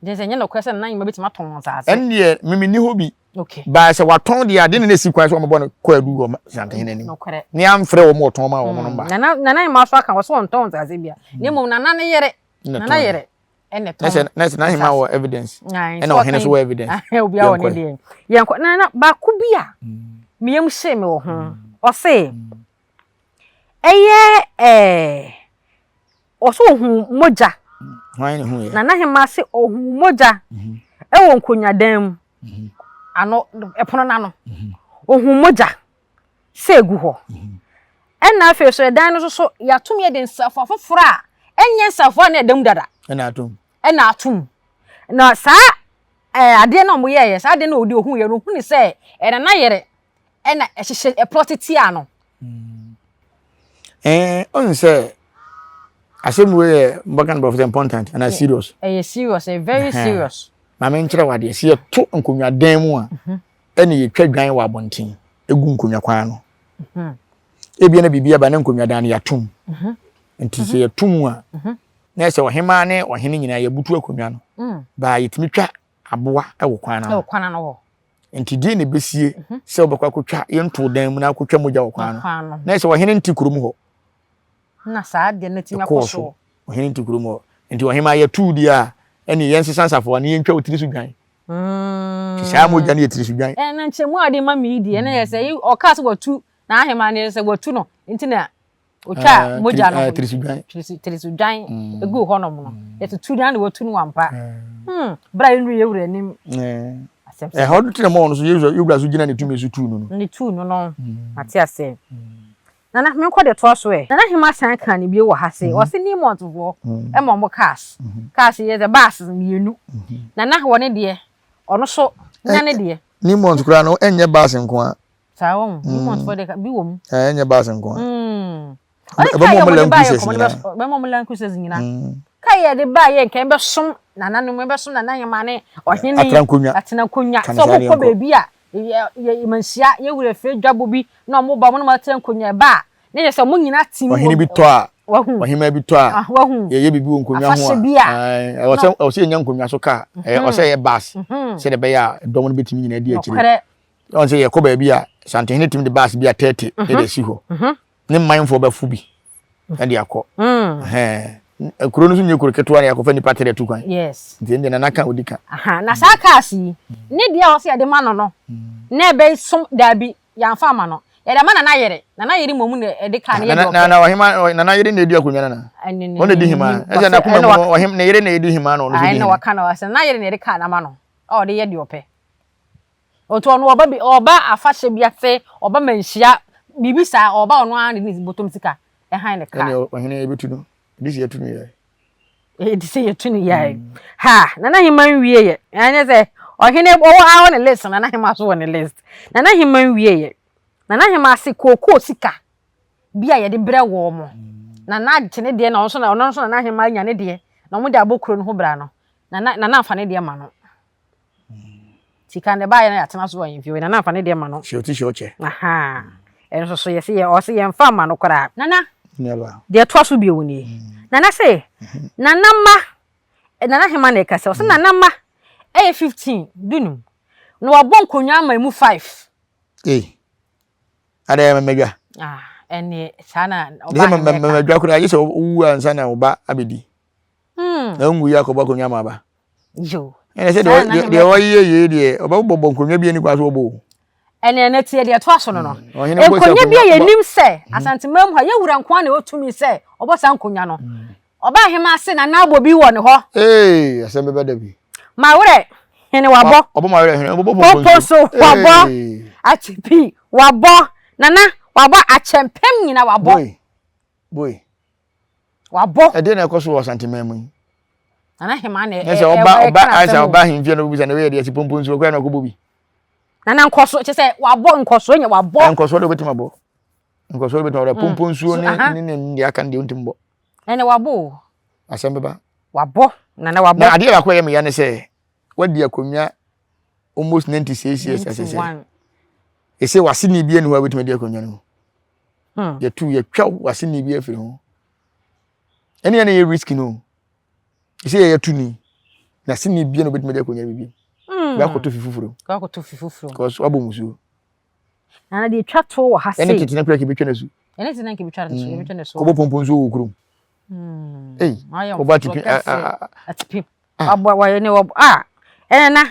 Gye sɛ ɛnyɛ nokorɛ sɛ nana nyima bɛtumi atɔn wɔn nsaase. Ɛndeɛ me menni hɔ bi. Baa sɛ watɔn deɛ adeɛ na na ɛsi kwan sɛ wɔbɔ no kwaadu wɔ Santehene anim. Ne amfrɛ wɔn wɔtɔn ma wɔn no mba. Nana nana nyima so aka wɔ sɛ wɔntɔn nsaase bia. Na mmom nana ne yere. Nana yere ɛna tɔn. Na sɛ nana nyima wɔ evidence. Ɛna ɔhene so wɔ evidence. Obiara wɔ ne deɛ. Yɛnkɔ nana baako bi a me yam hyee me wɔ ho. Ɔse ɛyɛ ɛɛ. Ɔsɛ ohuu mogya. Hwan na ehuiɛ? Nana Hemaa se ohuu mogya mhm. ɛwɔ nkonnwadan mu. Mhm. Ano ɛpono n'ano. Mhm. Ohuu mogya sɛ egu hɔ. Ɛna afei so ɛdan no nso so yɛatom yɛ de nsafoa foforɔ a ɛnyɛ nsafoa na ɛda mu dada. Ɛna atom. Ɛna atom. Na saa ɛɛ adeɛ na wɔn yɛɛyɛ saa adeɛ na ɔde ohuu yɛ no ohuu ne sɛ ɛnana yere ɛna ɛhyehyɛ ɛplɔte tia no. Ɛɛ ɔn sɛ asɛm wei yɛ mbɔka no borɔfo sɛ important anaa serious. Ɛyɛ serious ɛyɛ very serious. Maame nkyerɛ wo adeɛ sɛ yɛto nkonnwa dan mu a mhm. ɛna yɛtwa dwan wɔ abɔnten egu nkonnwa kwan ano. Mhm. Ebia na biribi aba na nkonnwa dan no yɛatom. Mhm. Nti sɛ yɛto mu a na ɛsɛ ɔhemaa ne ɔhene nyinaa yɛbutu akonnwa no. Mm. Baa yɛtumi twa aboa wɔ kwan no ano. Nti deɛ na ɛbɛsie mhm. sɛ wobɛkɔ akɔtwa yɛnto dan mu na akɔtwa mogya wɔ kwan no na ɛsɛ ɔhene nte kurom hɔ na saa deɛ no tumi akɔ so ɔhene nte kurom hɔ nti ɔhema yɛtoo deɛ a ɛne yɛnsesa nsafoa ne yɛntwa wo tiri so dwan mm. nti saa mogya no yɛ tiri so dwan ɛna nkyɛmu a ɔde ma me yi deɛ na yɛ sɛ ɔkaa sɛ watu na ahema ne sɛ watu no nti na otwa eh, mogya no eh, tirisudwan tirisudwan mm. egu hɔnom no mm. yɛtutu na na watu no ampa eh. hmm bra yɛn yɛ wura anim ɛhɔ no tena mu ɔno so yɛwura so gyina ne tumi so tuu no no ne tuu no no mm. ate ase nana menkɔ de toa so ɛ nana hema san ka ne bio wɔ ha se ɔse mm-hmm. Newmont-foɔ mm. ɛma ɔmo cars mm-hmm. cars yɛ sɛ bus mmienu mm-hmm. nana wɔ ne deɛ ɔno so nya ne deɛ Newmont koraa no ɛnyɛ bus nko a Saa wɔn. Mm. Newmont fo de bi wɔ mu. Ɛɛ nyɛ baasi nko. Mm. Ɛbɛma ɔmo Land Cruisers nyinaa. Ɛbɛma ɔmo Land Cruisers nyinaa. Kaa yɛ de ba yɛ nka ɛbɛsom nananom, ɛbɛsom nana ahema ne ɔhene. Atena nkonnwa. Atena nkonnwa. Sɛ ɔmo kɔ baabi a, yɛ yɛ manhyia, yɛ wura fie dwabɔ bi na ɔmo ba, ɔmo ne ɔmo atena nkonnwa ɛba a, ne yɛ sɛ ɔmo nyinaa te mu. Ɔhene bi tɔ a, ɔhema bi tɔ a, yɛyɛ biribi wɔ nkonnwa ho a, afahyɛ bi a, ɛwɔ sɛ ɛwɔ sɛ yɛnya nkonnwa so kaa, ɛwɔ sɛ ɛyɛ bus, sɛdeɛ ɛbɛyɛ a dɔm no bɛtumi nyinaa di akyire. Ɔn sɛ yɛkɔ baabi a, Santehene tumi de bus bi a 30 ɛde asi hɔ. Ne manfoɔ bɛfo bi ɛde akɔ. Kuro no nso nyɛ kuro ketewa na yɛakɔfa nipa tere atu kwan. Yes. Nti ɛnde nana ka odi ka. Na saa cars yi, ne deɛ a ɔsɛ yɛde ma no no, na ɛbɛsom daabi. Yɛamfa amma no. Yɛde ama Nana yere. Nana yere mmom na ɛde kaa no yɛ deɛ ɔpɛ. Na na ɔhema Nana yere na edi akonnwa nana. Ɔno na edi hema. Ɛsɛ na kuma mu no ɔhem ne yere na edi hema na ɔno nso di hene. Ɛna wɔka no sɛ Nana yere na yɛde kaa no ama no a ɔde yɛ deɛ ɔpɛ. Nti ɔno ɔba bi ɔba afahyɛ bi ase ɔba manhyia biribi saa ɔba ɔno ara de ne bɔtɔm sika ɛhan ne kaa. Ɛne ɔhene yɛbɛtu no. Ɛde sɛ yɛtu no yɛ. Ɛde sɛ yɛtu no yɛ. Ha Nana Hema nwie yɛ. Ɛnyɛ sɛ ɔhene ɔwɔ awɔ ne list Nana Hema so wɔ ne list. Nana Hema nwie yɛ. Nana Hema ase kookoo sika bi a yɛde brɛ wɔn mo. Nana agye ne deɛ na ɔno nso na ɔno nso Nana Hema anya ne deɛ na wɔn de abɔ kuro no ho bra no. Nana Nana afa ne deɛ ma no. Sika no ɛbaeɛ na yɛatena so wɔ ahemfie hɔ yi, Nana amfa ne deɛ ma no. Hyɛ ɔti hyɛ ɔkyɛ. Ahaa. Ɛno nso so yɛse yɛ ɔse yɛmfa mma no koraa. Nana, deɛ ɛtoa so bio nie. Nana se, Nana mma, Nana Hema na ɛkasa, ɔse Nana mma ɛyɛ 15, dunum, na wabɔ nkonnwa ama emu 5. Ei, adɛn yɛ mɛmɛdwa? Ah, ɛneɛ saa na ɔbaa hema ɛka. Mɛmɛdwa koraa, gye sɛ wowu ansa na wo ba abɛdi. Na wonwu yi akɔbɔ akonnwa ama aba. Yo. Ɛna sɛ deɛ ɔyɛ yei deɛ ɔbɛbɔbɔ nkonnwa bi ani kwan so ɔbɔ o. Ɛne ɛna tie deɛ ɛtoa so no no. Mm. Nkonnwa bi a yɛnim sɛ mm. Asanteman mu ha yɛwura nko ara na ɛwɔ tumi sɛ ɔbɔ saa nkonnwa no. Mm. Ɔba ahema ase na n'abɔ bi wɔ ne hɔ. Ee asɛm bɛbɛ da bi. Ma werɛ hene wabɔ. Ɔbɔ ma werɛ hene ɔbɔ popo so wabɔ. Atipi wabɔ nana wabɔ akyɛmpem nyina wabɔ. Boy boy. Wabɔ. Ɛdeɛ na ɛkɔ so wɔ Asanteman mu yi. Nana Hemaa na ɛ sɛ ɔba ɔba ayɛ sɛ ɔba ahemfie na ɔbɛbisa na wei yɛ deɛ si pompo nsuo koraa na ɔkɔbɔ bi. Nana nkɔso kyɛ sɛ wabɔ nkɔsoɔ nyɛ wabɔ. Nkɔsoɔ deɛ ɔbɛtumi abɔ. Nkɔsoɔ deɛ ɔbɛtumi abɔ pompo nsuo ne ne ne deɛ aka no deɛ ɔntumi bɔ. Ɛnɛ wabɔ o. Asɛm bɛba. Wabɔ nana wabɔ. Na adeɛ baako a ɛyɛ me ya ne sɛ wadi akonnwa almost 96 years ɛsɛ sɛ. Ɛsɛ w'aseni bi ani hɔ a wobɛtumi adi akonnwa no mu. Hmm. Yɛtu yɛtwa w'aseni bi afiri ho. Ɛne ɛne yɛ risk no. Ɛsɛ yɛ yɛtu ni. Na aseni bi na wobɛtumi adi akonnwa no bi. Hmm. Wakɔtɔ fi foforɔ. Wakɔtɔ fi foforɔ. Because wabɔ musuo. Na deɛ twa to wɔ ha sei. Ɛne tete na kura kebetwa ne so. Ɛne tete na kebetwa ne so. Hmm. Kebetwa ne so. Kɔbɔ pɔmpɔ nsuo wɔ kurom. Hmm. Ei. Kɔbɔ atipi. Atipi. Wabɔ wɔyɛ ne wɔbɔ a ɛnɛ na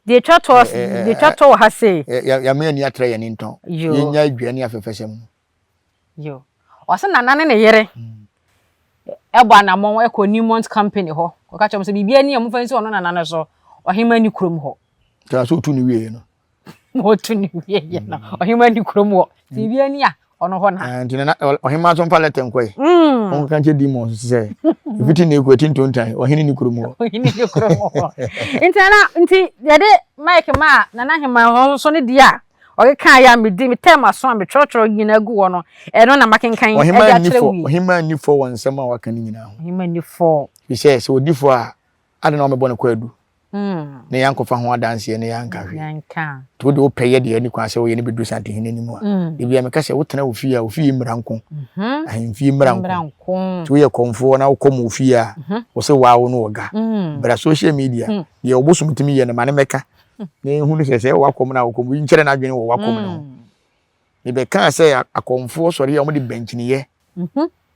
deɛ etwa toɔ deɛ etwa toɔ wɔ ha sei. Yame ani atra yɛn ntɔn. Yɛnya adwa ne afɛfɛsɛm no. Yo. Ɔsɛ nana ne ne yere ɛbɔ anamɔn ɛkɔ Newmont company hɔ. Ɔka kyerɛ wɔn sɛ biribi ani a wɔmfa nsi ɔno nana no so. Ɔhema ni kurom hɔ. Tena so otu ne wieɛ no. Otu ne wieɛ no. Ɔhema ni kurom hɔ. Biribi ani a ɔno hɔ na. Ah, nti nana ɔhema nso mfa lɛtɛ nkɔe. Mm. Ɔnka nkyɛ demons sɛ efiti na eku eti ntontan ɔhene ne kurom hɔ. Ɔhene ne kurom hɔ. Nti nana nti yɛde mic ma nana hema ɔno nso ne deɛ a ɔkeka yɛ a medi me tɛm aso a metwerɛtwerɛ nyinaa gu hɔ no ɛno na makenkan ɛde akyerɛ wie. Ɔhema nni fɔ wɔ nsɛm a waka no nyinaa ho. Ɔhema nni fɔ. Fisɛ sɛ ɔdi fɔ a adɛn na wɔmɛbɔ no kwaadu. na yɛankɔfa ho adanseɛ na yɛanka hwee. Nti wode wopɛ yɛ deɛ ɛni kwan sɛ woyɛ no bɛduru Santehene anim a, mm. ebia meka sɛ wotena wo fie a wo fie mmara nko, mhm. ahemfie mmara nko. Nti woyɛ kɔmfoɔ na wokɔ mo fie a, mhm. wo sɛ waa wo no wɔ ga. Mm. Bra social media, mm. deɛ ɔbosom tumi yɛ no ma ne mɛka na ɛhu no sɛ sɛ wakɔm no a wokɔm, nkyerɛ n'adwene wɔ wakɔm no ho. Mebɛkaa sɛ akɔmfoɔ sɔre a wɔde bɛnkyiniyɛ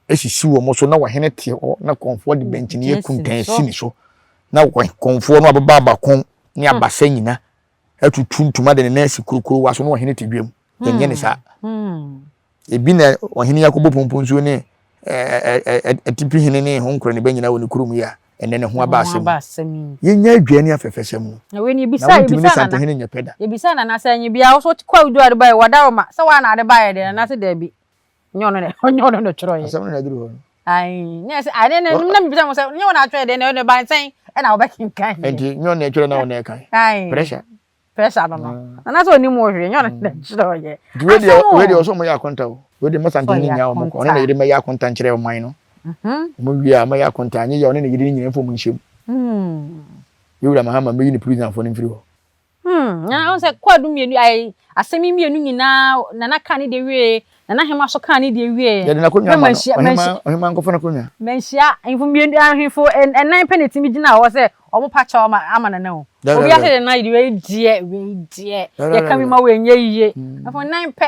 sisi wɔn so na ɔhene te hɔ na kɔmfoɔ de bɛnkyiniyɛ kuntan si ne so na kɔmfoɔ no abeba abakɔn ne hmm. abasa nyina atutu ntoma de ne nan asi kurokurowa so na ɔhene te dwam yɛnyɛ ne saa hmm. ebi na ɔhene akɔbɔ pompo nsuo ne atipi hene ne ho nkorɔ ne bɛ nyina wɔ ne kurom yi a ɛnɛ ne ho aba asɛm yɛnya adwa ne afɛfɛsɛm no na wontumi ne santehene nyɛ pɛ da yɛbisa nana sɛ nye bia wo so kɔ awudu ade baɛ wadaroma sɛ woa na ade baɛ deɛ nana sɛ daabi nyɛ ɔno na ɔnyɛ ɔno na ɔtwerɛeɛ asɛm no na aduru hɔ no ayi nyɛ sɛ ayi ne na mebisa mo sɛ nyɛ ɔno atwerɛ deɛ na ɛno ba nsɛn ɛna wɔbɛkenkan nti nyɛ ɔno na ɛtwerɛ na ɔno na ɛkan ayi pressure. Pressure no no. Nana sɛ onim wo hwee, nyɛ ɔno na kyerɛ ɔyɛ. Nti wei deɛ wei deɛ ɔsɛ ɔmo yɛ akonta o. Wei deɛ mɛsa ntumi nya ɔmo kɔ. Ɔne ne yere mɛyɛ akonta nkyerɛ ɔman no. Ɔmo wie a mɛyɛ akonta anyɛ yie a ɔne ne yere no nyinaa mfa ɔmo nhyɛ mu. Yɛwura Mahama mɛyi ne prisonfoɔ no mfiri hɔ. Hmm, na ɔn sɛ kwaadu mmienu ayi asɛm yi mmienu nyinaa Nana kaa ne deɛ wie, Nana Hema nso kaa ne deɛ wie. Yɛde n'akonnwa ama no, ɔhema ɔhema nkɔfa n'akonnwa. Manhyia ahemfo mmienu ahemfo nnan pɛ na etumi gyina hɔ sɛ wɔn pa kyɛw ama ama Nana o. Obi asɛ Nana yi wei deɛ wei deɛ yɛka bi ma wei nyɛ yie. Ahemfo nnan pɛ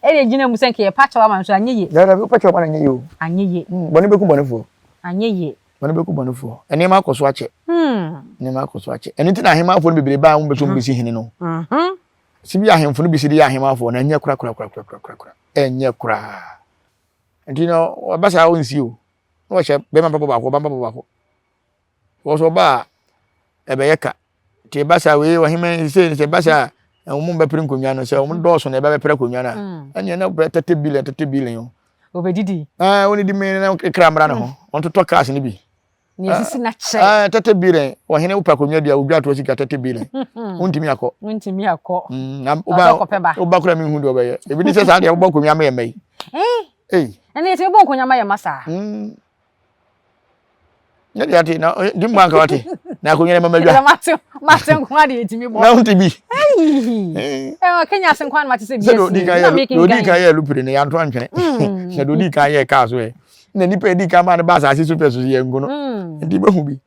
ɛna egyina mu sɛ nka yɛ pa kyɛw ama no so anyɛ yie. Daabi wopa kyɛw ma no anyɛ yie o. Anyɛ yie. Bɔne bɛku bɔnefoɔ. Anyɛ yie. Bɔne bɛku bɔnefoɔ. Nneɛma akɔ so akyɛ. Nneɛma akɔ so akyɛ. Ɛno nti na ahemmafoɔ no bebree baa wɔn bɛ so wɔn bɛsi hene no. Si bi ahemfo no bi si de yɛ ahemmafoɔ no ɛnyɛ kora kora kora kora kora kora. Ɛnyɛ koraa. Nti no ɔba saa ɔnsi o. Na ɔhyɛ bɛrima mpaboa baako ɔba mpaboa baako. Wɔ so ɔba a ɛbɛyɛ ka. Nti ɛba saa wei ɔhema yi sei sɛ ɛba saa a wɔn bɛpere nkonnwa no sɛ wɔn dɔɔso na ɛba bɛpere akonnwa no a mm. ɛnneɛ na bɛ tɛtɛ billion tɛtɛ billion o. Obedidi. Ɛɛ wɔn di mi na kra mmra ne ho wɔn totɔ cars no bi. Nea esisi na kyɛ. Ɛɛ tɛtɛ billion ɔhene wopɛ akonnwa di a odwa ato sika tɛtɛ billion. Wontumi akɔ. Wontumi akɔ. Mm, na woba woba kora mi hu deɛ ɔbɛyɛ ebi ni sɛ saa deɛ wobɔ akonnwa ma yɛ mma yi. Ee. Ɛnna yɛ sɛ wobɔ nkonnwa ma yɛ mma saa. Mm. Ne deɛ ate na di mu anka wate na akonnwa no mama dwa. Mate mate nko ade etimi bɔ. Na wonte bi. Eh Kenya ase nko mate sɛ bi esi. Odi kan yɛ odi kan yɛ lupiri no yanto antwene. Na odi kan yɛ kaa so ɛ. Na nipa edi kan ma no ba asase so pɛ so yɛ nko no. Nti bɛhu bi.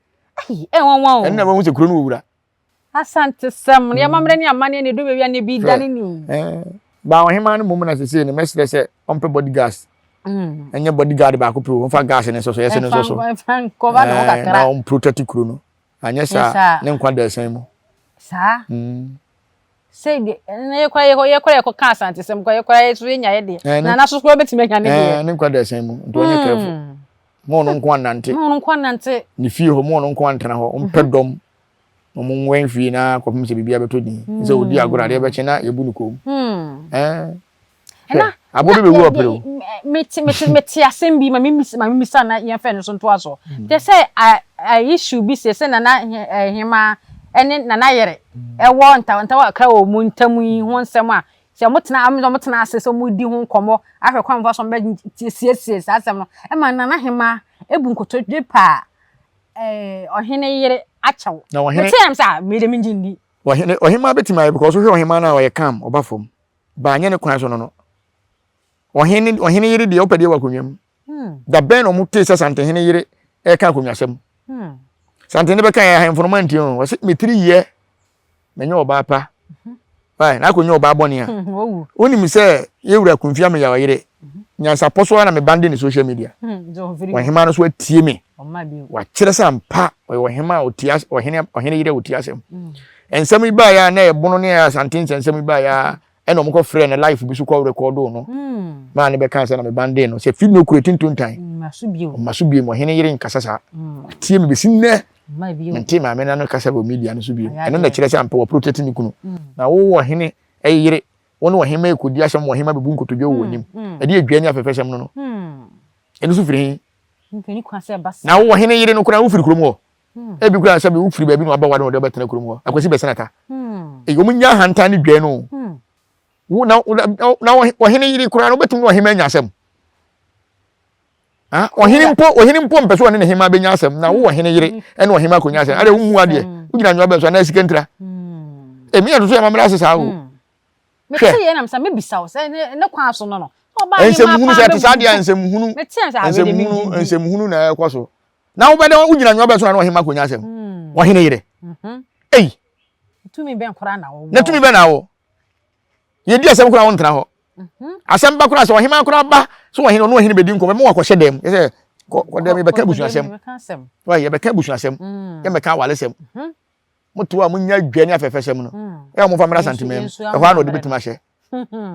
Eh wɔn wɔn. Ɛnna bɛhu sɛ kuro no wɔ wura. Asantesɛm, ne amammerɛ ne amanneɛ na ɛdu baabi a na ebi dane ni. Ba ɔhemaa no mmom na sesei no mɛsrɛ sɛ ɔmpɛ body gas. Mm. Ɛnyɛ body guard baako pɛ o, ɔmfa gas ne nso so, yɛsɛ ne nso so. Ɛmfa nkɔba ne ho kakra. Na ɔmprotect kuro no. Anyɛ saa ne nkwa da ɛsɛn mu. Saa. Mm. Sɛ de na yɛkɔ yɛkɔ yɛkɔ yɛkɔ ka asantesɛm kɔ yɛkɔ yɛ so yɛnya yɛ deɛ. Na na so kura bɛtumi anya ne deɛ. Ne nkwa da ɛsɛn mu nti ɔnyɛ careful. Mo ɔno nko anante. Mo ɔno nko anante. Ne fie hɔ mo ɔno nko antena hɔ. Ɔmpɛ dɔm. Na ɔmo nwɛn fie na kɔpem sɛ biribi abɛtɔ din. Hmm. Sɛ odi agorɔ adeɛ bɛkye na yɛbu no kɔn mu. Hmm. Eh. Hwɛ, aboɔ bi bɛwu ɔpere o. Mete mete mete asɛm bi ma memisa ma memisa na yɛmfa no so ntoa so. Hmm. Te sɛ a a issue bi sɛ sɛ nana hema ɛne nana yere ɛwɔ ntawantawa kakra wɔ mu ntam yi ho nsɛm a sɛ wɔn tena wɔn tena ase sɛ wɔn di ho nkɔmɔ ahwɛ kwan fa so wɔn bɛ siesie saa asɛm no ɛma nana hema ebu nkotodwe paa ɛɛ ɔhene yere akyɛw. Na ɔhene. Mete yam sɛ ah me de me ngye ndi. Ɔhene ɔhemaa bɛtumi ayɛ because wohwɛ ɔhemaa no a ɔyɛ calm ɔba fam ba anyɛ ne kwan so no no ɔhene ɔhene yere deɛ wopɛ deɛ wɔ akonnwa mu hmm. da bɛn na ɔmo tee sɛ santehene yere ɛka akonnwasɛm hmm. santehene bɛka yɛ ahemfo no mantie o ɔse metiri yɛ Menyɛ ɔbaa pa. Why? Na akɔnya ɔbaa bɔne a. Wonim sɛ yɛwura Kumfi Ameyaw yere. Nyansapɔ so ara na mebande ne social media. Ɔhemaa no so atie me. Wakyerɛ sɛ ampa ɔyɛ ɔhemaa a ɔtie ɔhene ɔhene yere a ɔtie asɛm. Nsɛm yi baeɛ a na ɛbono ne Asante nsɛnsɛm yi baeɛ a ɛna wɔn kɔ frɛ no life bi so kɔ rekɔdo no hmm. maa ne bɛka sɛ na me bande no sɛ fi no kure tintontan ɔma so bio ɔhene yere nkasa saa hmm. tie me bɛsi nnɛ mente maame no ano kasa wɔ media no so bio ɛno na kyerɛ sɛ ampa wɔ protect ne kunu hmm. na wowɔ ɔhene yere wo ne ɔhema ɛkɔdi asɛm wɔ ɔhema bɛbu nkotodwe wɔ anim ɛde adwa ne afɛfɛsɛm no no ɛno so firi he na wowɔ hene yere no koraa wofiri kurom hɔ Ebi koraa sɛ wofiri baabi na waba wade na wɔde wobɛtena kurom hɔ. Akwasi bɛsɛn ata. Eyi wɔn nya ahantan ne dwa no. Wo na na ɔhene yere koraa no wobɛtumi ne ɔhema anya asɛm. Ah, ɔhene mpo ɔhene mpo mpɛ sɛ ɔne ne hema bɛnya asɛm na wo ɔhene yere ɛne ɔhema akɔnya asɛm. Adeɛ wo mu adeɛ wogyina nwoa bɛn so anaa sika ntira. Emi yɛ toto yɛ amammerɛ ase saa o. Mete yɛ nam sɛ mebisa wo sɛ ne kwan so no no. Nsɛmhunu sɛ ɛte saa deɛ nsɛmhunu nsɛmhunu nsɛmhunu na ɛkɔ so. Na wobɛdɛ wogyina nwoa bɛn so na ne ɔhema akɔnya asɛm. Hmm. Ɔhene yere. Mhm. Ei. Tumi bɛn koraa na wowɔ. Na tumi bɛn na wɔ. Yɛdi asɛm koraa wontena hɔ. Mhm. Asɛm ba koraa sɛ ɔhema koraa ba sɛ ɔhene ɔno ɔhene bɛdi nkɔmmɔ ma wakɔhyɛ dɛm. Yɛ sɛ kɔ dɛm yɛbɛka abusuasɛm. Yɛbɛka abusuasɛm. Hmm. Yɛmmɛka awalesɛm. Mhm. Moto a monya dwa ne afɛfɛsɛm no, ɛyɛ a momfa mmra Asanteman mu. Ɛhɔ ara na ɔde bɛtumi ahyɛ.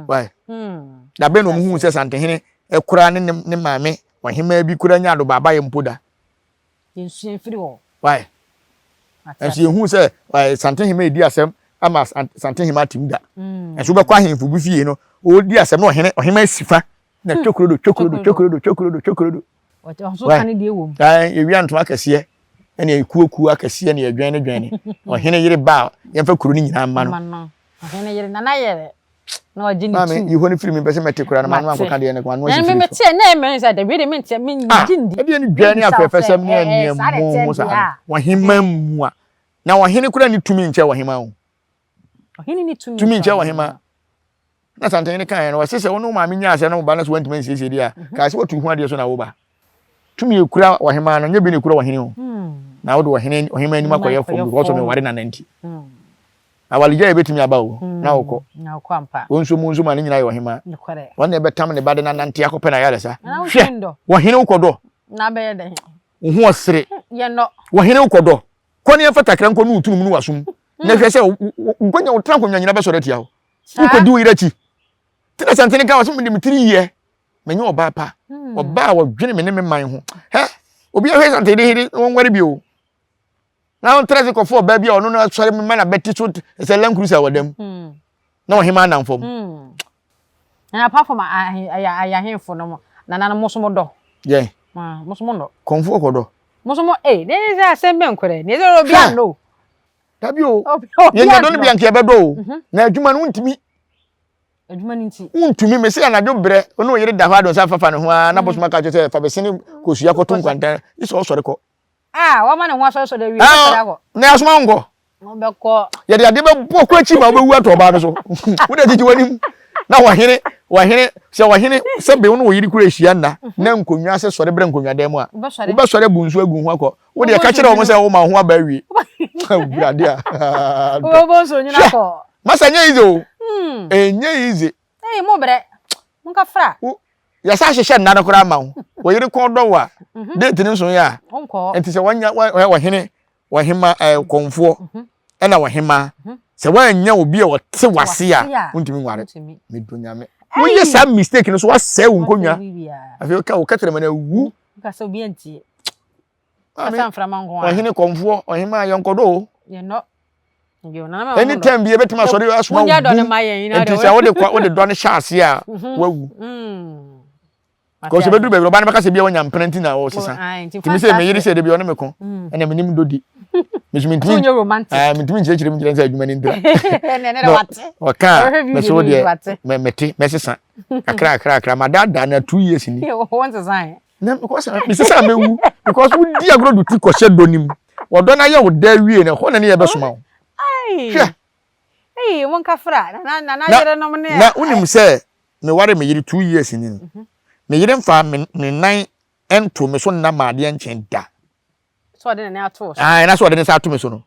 Why? Da bɛn na wɔn huu sɛ Asantehene koraa ne ne maame ɔhemaa bi koraa nya adobaabayɛ mpo da? Yɛnsua mfiri hɔ. Why? Nso yɛhu sɛ Asantehene redi asɛm ama Asantehene atim da. Nso wobɛkɔ ahemfo bi fie no, ɔredi asɛm na ɔhene ɔhemaa si fa na twekuro do twekuro do twekuro do twekuro do twekuro do. Ɔso ka ne deɛ wɔ mu. Yɛwia ntoma kɛseɛ. Ɛne ekuo kuo akɛseɛ ne yɛdwɛn ne dwɛn ne. Ɔhene yere ba a yɛmfa kuro no nyinaa mma no. Ɔhene yere nana yere na ɔgye ne tu. Maame yi hɔ no firi mi mpɛ sɛ mɛte koraa na maame ankɔka deɛ no ano asi firi so. Mete na ɛmɛ sɛ dabi de mente me ah, ngye ndi. Ɛdeɛ ne dwɛn ne afɛfɛsɛm ne ɛneɛ mo saa no. Ɔhema mua na ɔhene koraa ne tumi nkyɛ ɔhema o. Ɔhene ne tumi tumi nkyɛ ɔhema. Na santene kaeɛ no ɔse sɛ wo ne wo maame nyaa asɛm na wo ba no so wantumi ansiesie deɛ a mhm. kaa sɛ watu ho adeɛ so na wo ba. Tumi ekura ɔhema no nyɛ bi na ekura ɔhene o. Hmm. Na wode ɔhene ɔhema anim akɔyɛ fam because of meware nana nti. Hmm. Awaregyae ebetumi aba o hmm. na wokɔ. Wo nso mu nso ma ne nyinaa yɛ ɔhema. Wɔn na ɛbɛtam ne ba de nanante akɔpɛ na ayaresa. Hwɛ wɔhene wokɔ dɔ. Wo ho ɔsere. Wɔhene wokɔ dɔ. Kɔ ne yɛmfa takra nkɔ ne wo tunum ne w'asom na hwɛ sɛ nkonya wo tra nkonnwa nyina bɛsɔre atia wo. Wokɔdi wo yere akyi. Tena santene ka wɔ sɛ mede me tiri yɛ menyɛ ɔbaa pa. Hmm. Ɔbaa a wɔdwene me ne me man ho. Hɛ obi ahwɛ santene hene na wɔnware bio. Na wɔntra se kɔfo ɔbaa bi a ɔno no asɔre mema na bɛte so sɛ Land Cruiser wɔ dam. Hmm. Na ɔhema anam fam. Hmm. And apart from ayahemfo no nananom mo so mo dɔ. Yɛn. Ah, mo so mo dɔ. Kɔnfo ɔkɔ dɔ. Mo so mo eh ne ne sɛ asɛm bɛn korɛ. Ne sɛ obi ano. Dabi o. Yɛn nya dɔ no bi anka yɛbɛdɔ o. Mhm. Na adwuma no wontumi. Adwuma no nti. Wontumi me sɛ anadwo brɛ wo ne wo yere da hɔ adonsa fafa ne ho ara na mm. bosom aka kyerɛ sɛ fa bɛsene kosua kɔto nkwantan. Yi sɛ ɔsɔre kɔ. Ah, wama ne ho asɔresɔre awie, ɔbɛsɔre akɔ. Na asoma wo nkɔ. Wobɛkɔ. Yɛde adeɛ bɛbɔ kɔ akyi ma wobɛwu atɔ ɔbaa no so. Wode agyegye w'anim. Na wɔhene, wɔhene, sɛ wɔhene, sɛ bewo ne wo yere kura ahyia nna, mhm. na nkonnwa sɛ sɔre brɛ nkonnwa dan mu a, wobɛsɔre abu nsu agu ho akɔ. Wode ɛka kyerɛ wɔn sɛ woma wo ho aba awie. Wurade a. Wobɛbɔ nsu nyina kɔ. Masa nyɛ easy o. Hmm. Ɛnyɛ easy. Ee, mo brɛ. Monka fra. Yɛsa hyehyɛ nna no koraa ma wo. Wo yere kɔn dɔ wo a, mhm. date no nso yɛ a. Nti sɛ wɔnya wɔhene, wɔhema ɛɛ kɔnfoɔ mhm. ɛna wɔhema. Mhm. Sɛ wɔanya obi a ɔte wase a, wontumi nware. Medo nyame. Woyɛ saa mistake no so wasɛe wo nkonnwa. Afei woka wo kɛtɛrɛma no awu. Maame, ɔhene kɔmfoɔ, ɔhemaa yɛnkɔdɔ o. Anytime bi ebetumi asɔre asoma wo bum. Nti sɛ wode kɔ wode dɔ no hyɛ ase a mhm. wawu. Mm. Kɔsɛ bɛduru baabi ɔbaa no bɛka sɛ bi a wanya mpena nti na ɔsesa. Nti mi sɛ meyere sɛ de bi ɔne me ko mm. ɛna menim dɔ di. Mesu mentumi mentumi nkyerɛkyerɛ mu nkyerɛ sɛ adwuma no ntira. Ɔka a mɛsɛ wo deɛ mɛte mɛsesa kakra kakra kakra madaadaa na 2 years ni. Na because mesɛ sɛ mɛwu because wodi agorɔ do ti kɔhyɛ dɔ no mu wɔdɔ no ayɛ wo dɛ wie no ɛhɔ na ne yɛ bɛsoma wo hwɛ na wonim sɛ meware me yere 2 years ni no mhm. me yere mfa me nan nto me so nna ma adeɛ nkyɛn da Sɛ ɔde ne nan ato wo so. Ae, na sɛ ɔde ne nsa ato me so no.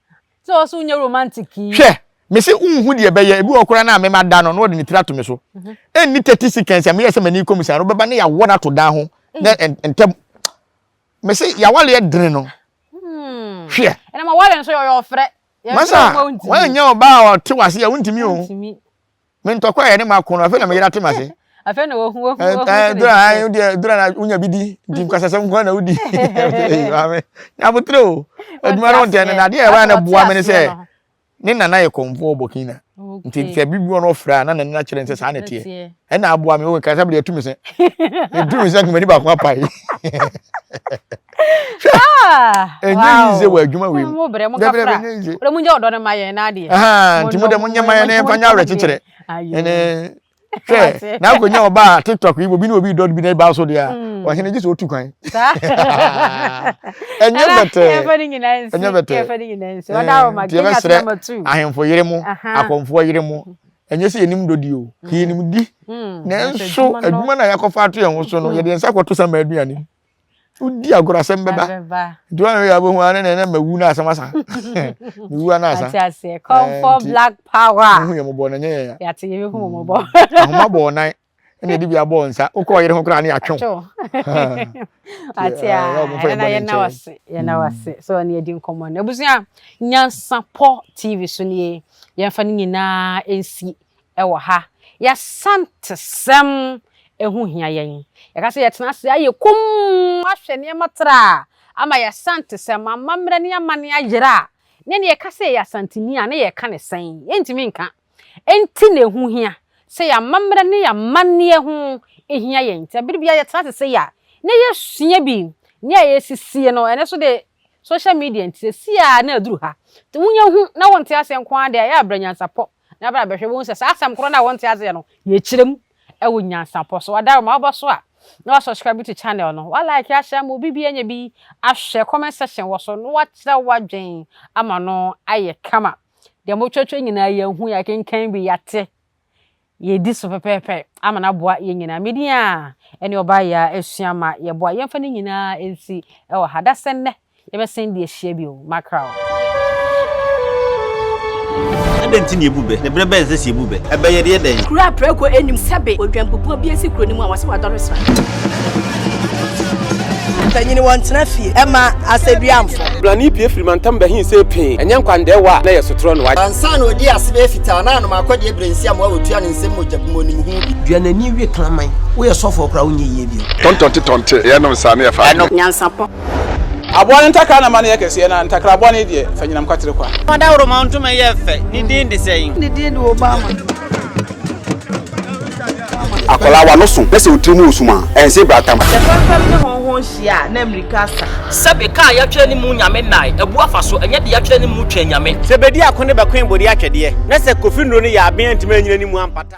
Sɛ ɔsɛ wonyɛ romantic yi. Hwɛ, mese wonhu deɛ ɛbɛyɛ, ebi wɔ hɔ koraa no a mema da no na ɔde ne tiri ato me so. Mhm. Ɛnni 30 seconds a meyɛ sɛ m'ani kɔ mu saa no, wobɛba ne yɛawɔ no ato dan ho na ntɛm. Mese yɛawaleɛ dene no. Hmm. Hwɛ. Ɛna ma wale nso yɛ ɔfrɛ. Masa, woanyɛ ɔbaa a ɔte wase a wontumi o. Me ntɔkwa a yɛne m'ako no, afei na me yere ate m'ase. Afei na wahu wahu wahu. Ɛɛ dura ayi deɛ dura na wonya bi di nti nkwasasɛm nko na wodi. Maame nyabotere o. Adwuma no ntɛn no na adeɛ a ɛbaa na boa me ne sɛ ne nana yɛ kɔnfoɔ wɔ Burkina. Nti sɛ bibi wɔ no ɔfrɛ a na nana kyerɛ ne sɛ saa na ɛteɛ. Ɛna aboa me o kasa bi deɛ ɛtu me sɛ. Ɛtu me sɛ nka baako apae. Hwɛ. Ɛnyɛ yize wɔ adwuma wei mu. Mo brɛ mo kafra. Brɛ mo nyɛ ɔdɔ no ma yɛn na adeɛ. Nti mo dɛ mo nyɛ ma yɛn na yɛmfa nyɛ awerɛkyekyerɛ. Ɛne hwɛ na akɔnya ɔba a TikTok yi obi ne obi dɔ bi na ɛba so deɛ a mm. ɔhene gye sɛ ɔtu kwan. Ɛnyɛ bɛtɛ. Ɛnyɛ bɛtɛ. Nti yɛbɛsrɛ ahemfo yere mo akɔmfoɔ yere mo ɛnyɛ sɛ yɛnim dɔ di o ka yɛnim di nanso adwuma no a yɛakɔfa ato yɛn ho so no yɛde yɛn nsa kɔto sama aduane wodi agorɔ asɛm bɛba nti wɔn yɛ abɛhu ara na ɛna mawu na asɛm asa mewu ana asa ate aseɛ comfort black power hu yɛ mɔbɔ na nyɛ yɛn ya yɛate yɛ hu mɔbɔ ahoma bɔ ɔnan ɛna ɛde bi abɔ nsa wokɔ ɔyere ho koraa ne yɛatwe wo ate a ɛna yɛna wase yɛna wase so ɛne yɛdi nkɔmmɔ no abusua nyansapɔ tv so nie yɛmfa no nyinaa nsi wɔ ha. Y'asantesɛm ho hia yɛn. Yɛka sɛ yɛtena ase ayɛ komm ahwɛ nneɛma tra ama y'asantesɛm, amammerɛ ne amanne ayera a, ne ɛne yɛka sɛ yɛyɛ Asanteni a, na yɛreka no sɛn? Yɛntumi nka. Enti na ɛho hia sɛ y'amammerɛ ne y'amanneɛ ho hia yɛn. Nti bere biara yɛtena ase sei a, na yɛsua bi. Nea yɛresisie no, ɛno nso de. Social media nti seesei ara na aduru ha. Nti wonya hu na wonte aseɛ nko ara deɛ a, ɛyɛ a brɛ nyansapɔ na bra bɛhwɛ wobɛhu sɛ saa asɛm korɔ no a wonte aseɛ no, yɛkyerɛ mu wɔ nyansapɔ so. Ɔdawuroma wobɔ so a, na wa subscribe to channel no, wa like ahyɛ ama obi bi anya bi ahwɛ, comment section wɔ so na wakyerɛ w'adwen ama no ayɛ kama. Deɛ motwerɛtwerɛ nyinaa yɛahu, yɛakenkan bi, yɛate. Yɛredi so pɛpɛɛpɛ ama no aboa yɛn nyinaa. Me din a ɛne ɔbaa yi a asua ma yɛboa. Yɛmfa ne nyinaa nsi wɔ ha. Dasɛ nnɛ yɛbɛsan de ahyia bio. Makra o. Adɛn nti na yebu bɛ? Na bere bɛn na ɛsɛ sɛ yebu bɛ? Ɛbɛ yɛ deɛ dɛn? Kuro a prako nnim sɛbe odwanbubuo bi asi kuro no mu a wɔse wadɔre sra. Mpanyin wɔntena fie mma asɛduamfo. Blani pue firi mantam bɛhe see pee, ɛnyɛ nkwandɛɛwa a na ɛyɛ sotorɔ na wagye. Ansa na odii ase bɛyɛ fitaa na anom akɔdeɛ berɛ nsi amoa wɔtua ne nsam mogya gu mu onim ho bi. Dua n'ani we kraman. Woyɛ sɔfoɔ koraa wonyɛ yie bio. Tɔntɔnte tɔnte, yɛnom saa na yɛfa adeɛ. Nyansapɔ. Aboa no ntakra na ma no yɛ kɛseɛ, na ntakra bɔne deɛ, fa nyinam kwatere kwa. Ɔdawuroma ntoma yɛ fɛ, ne din de sɛn? Ne din de Obama. Akwadaa w'ano so na sɛ wo tiri mu resum a, ɛnse bratam. Sɛ fɛmfɛm ne hɔnhɔn hyia a, na mmirika asa. Sɛbe kaa yɛatwerɛ ne mu Nyame nnae, abu afa so, ɛnyɛ de yɛatwerɛ ne mu twɛn Nyame. Sɛ bedi ako ne bɛkoe bode atwɛdeɛ, na sɛ Kofi nnuro no yɛ aben antumi anyina ne mu ampata.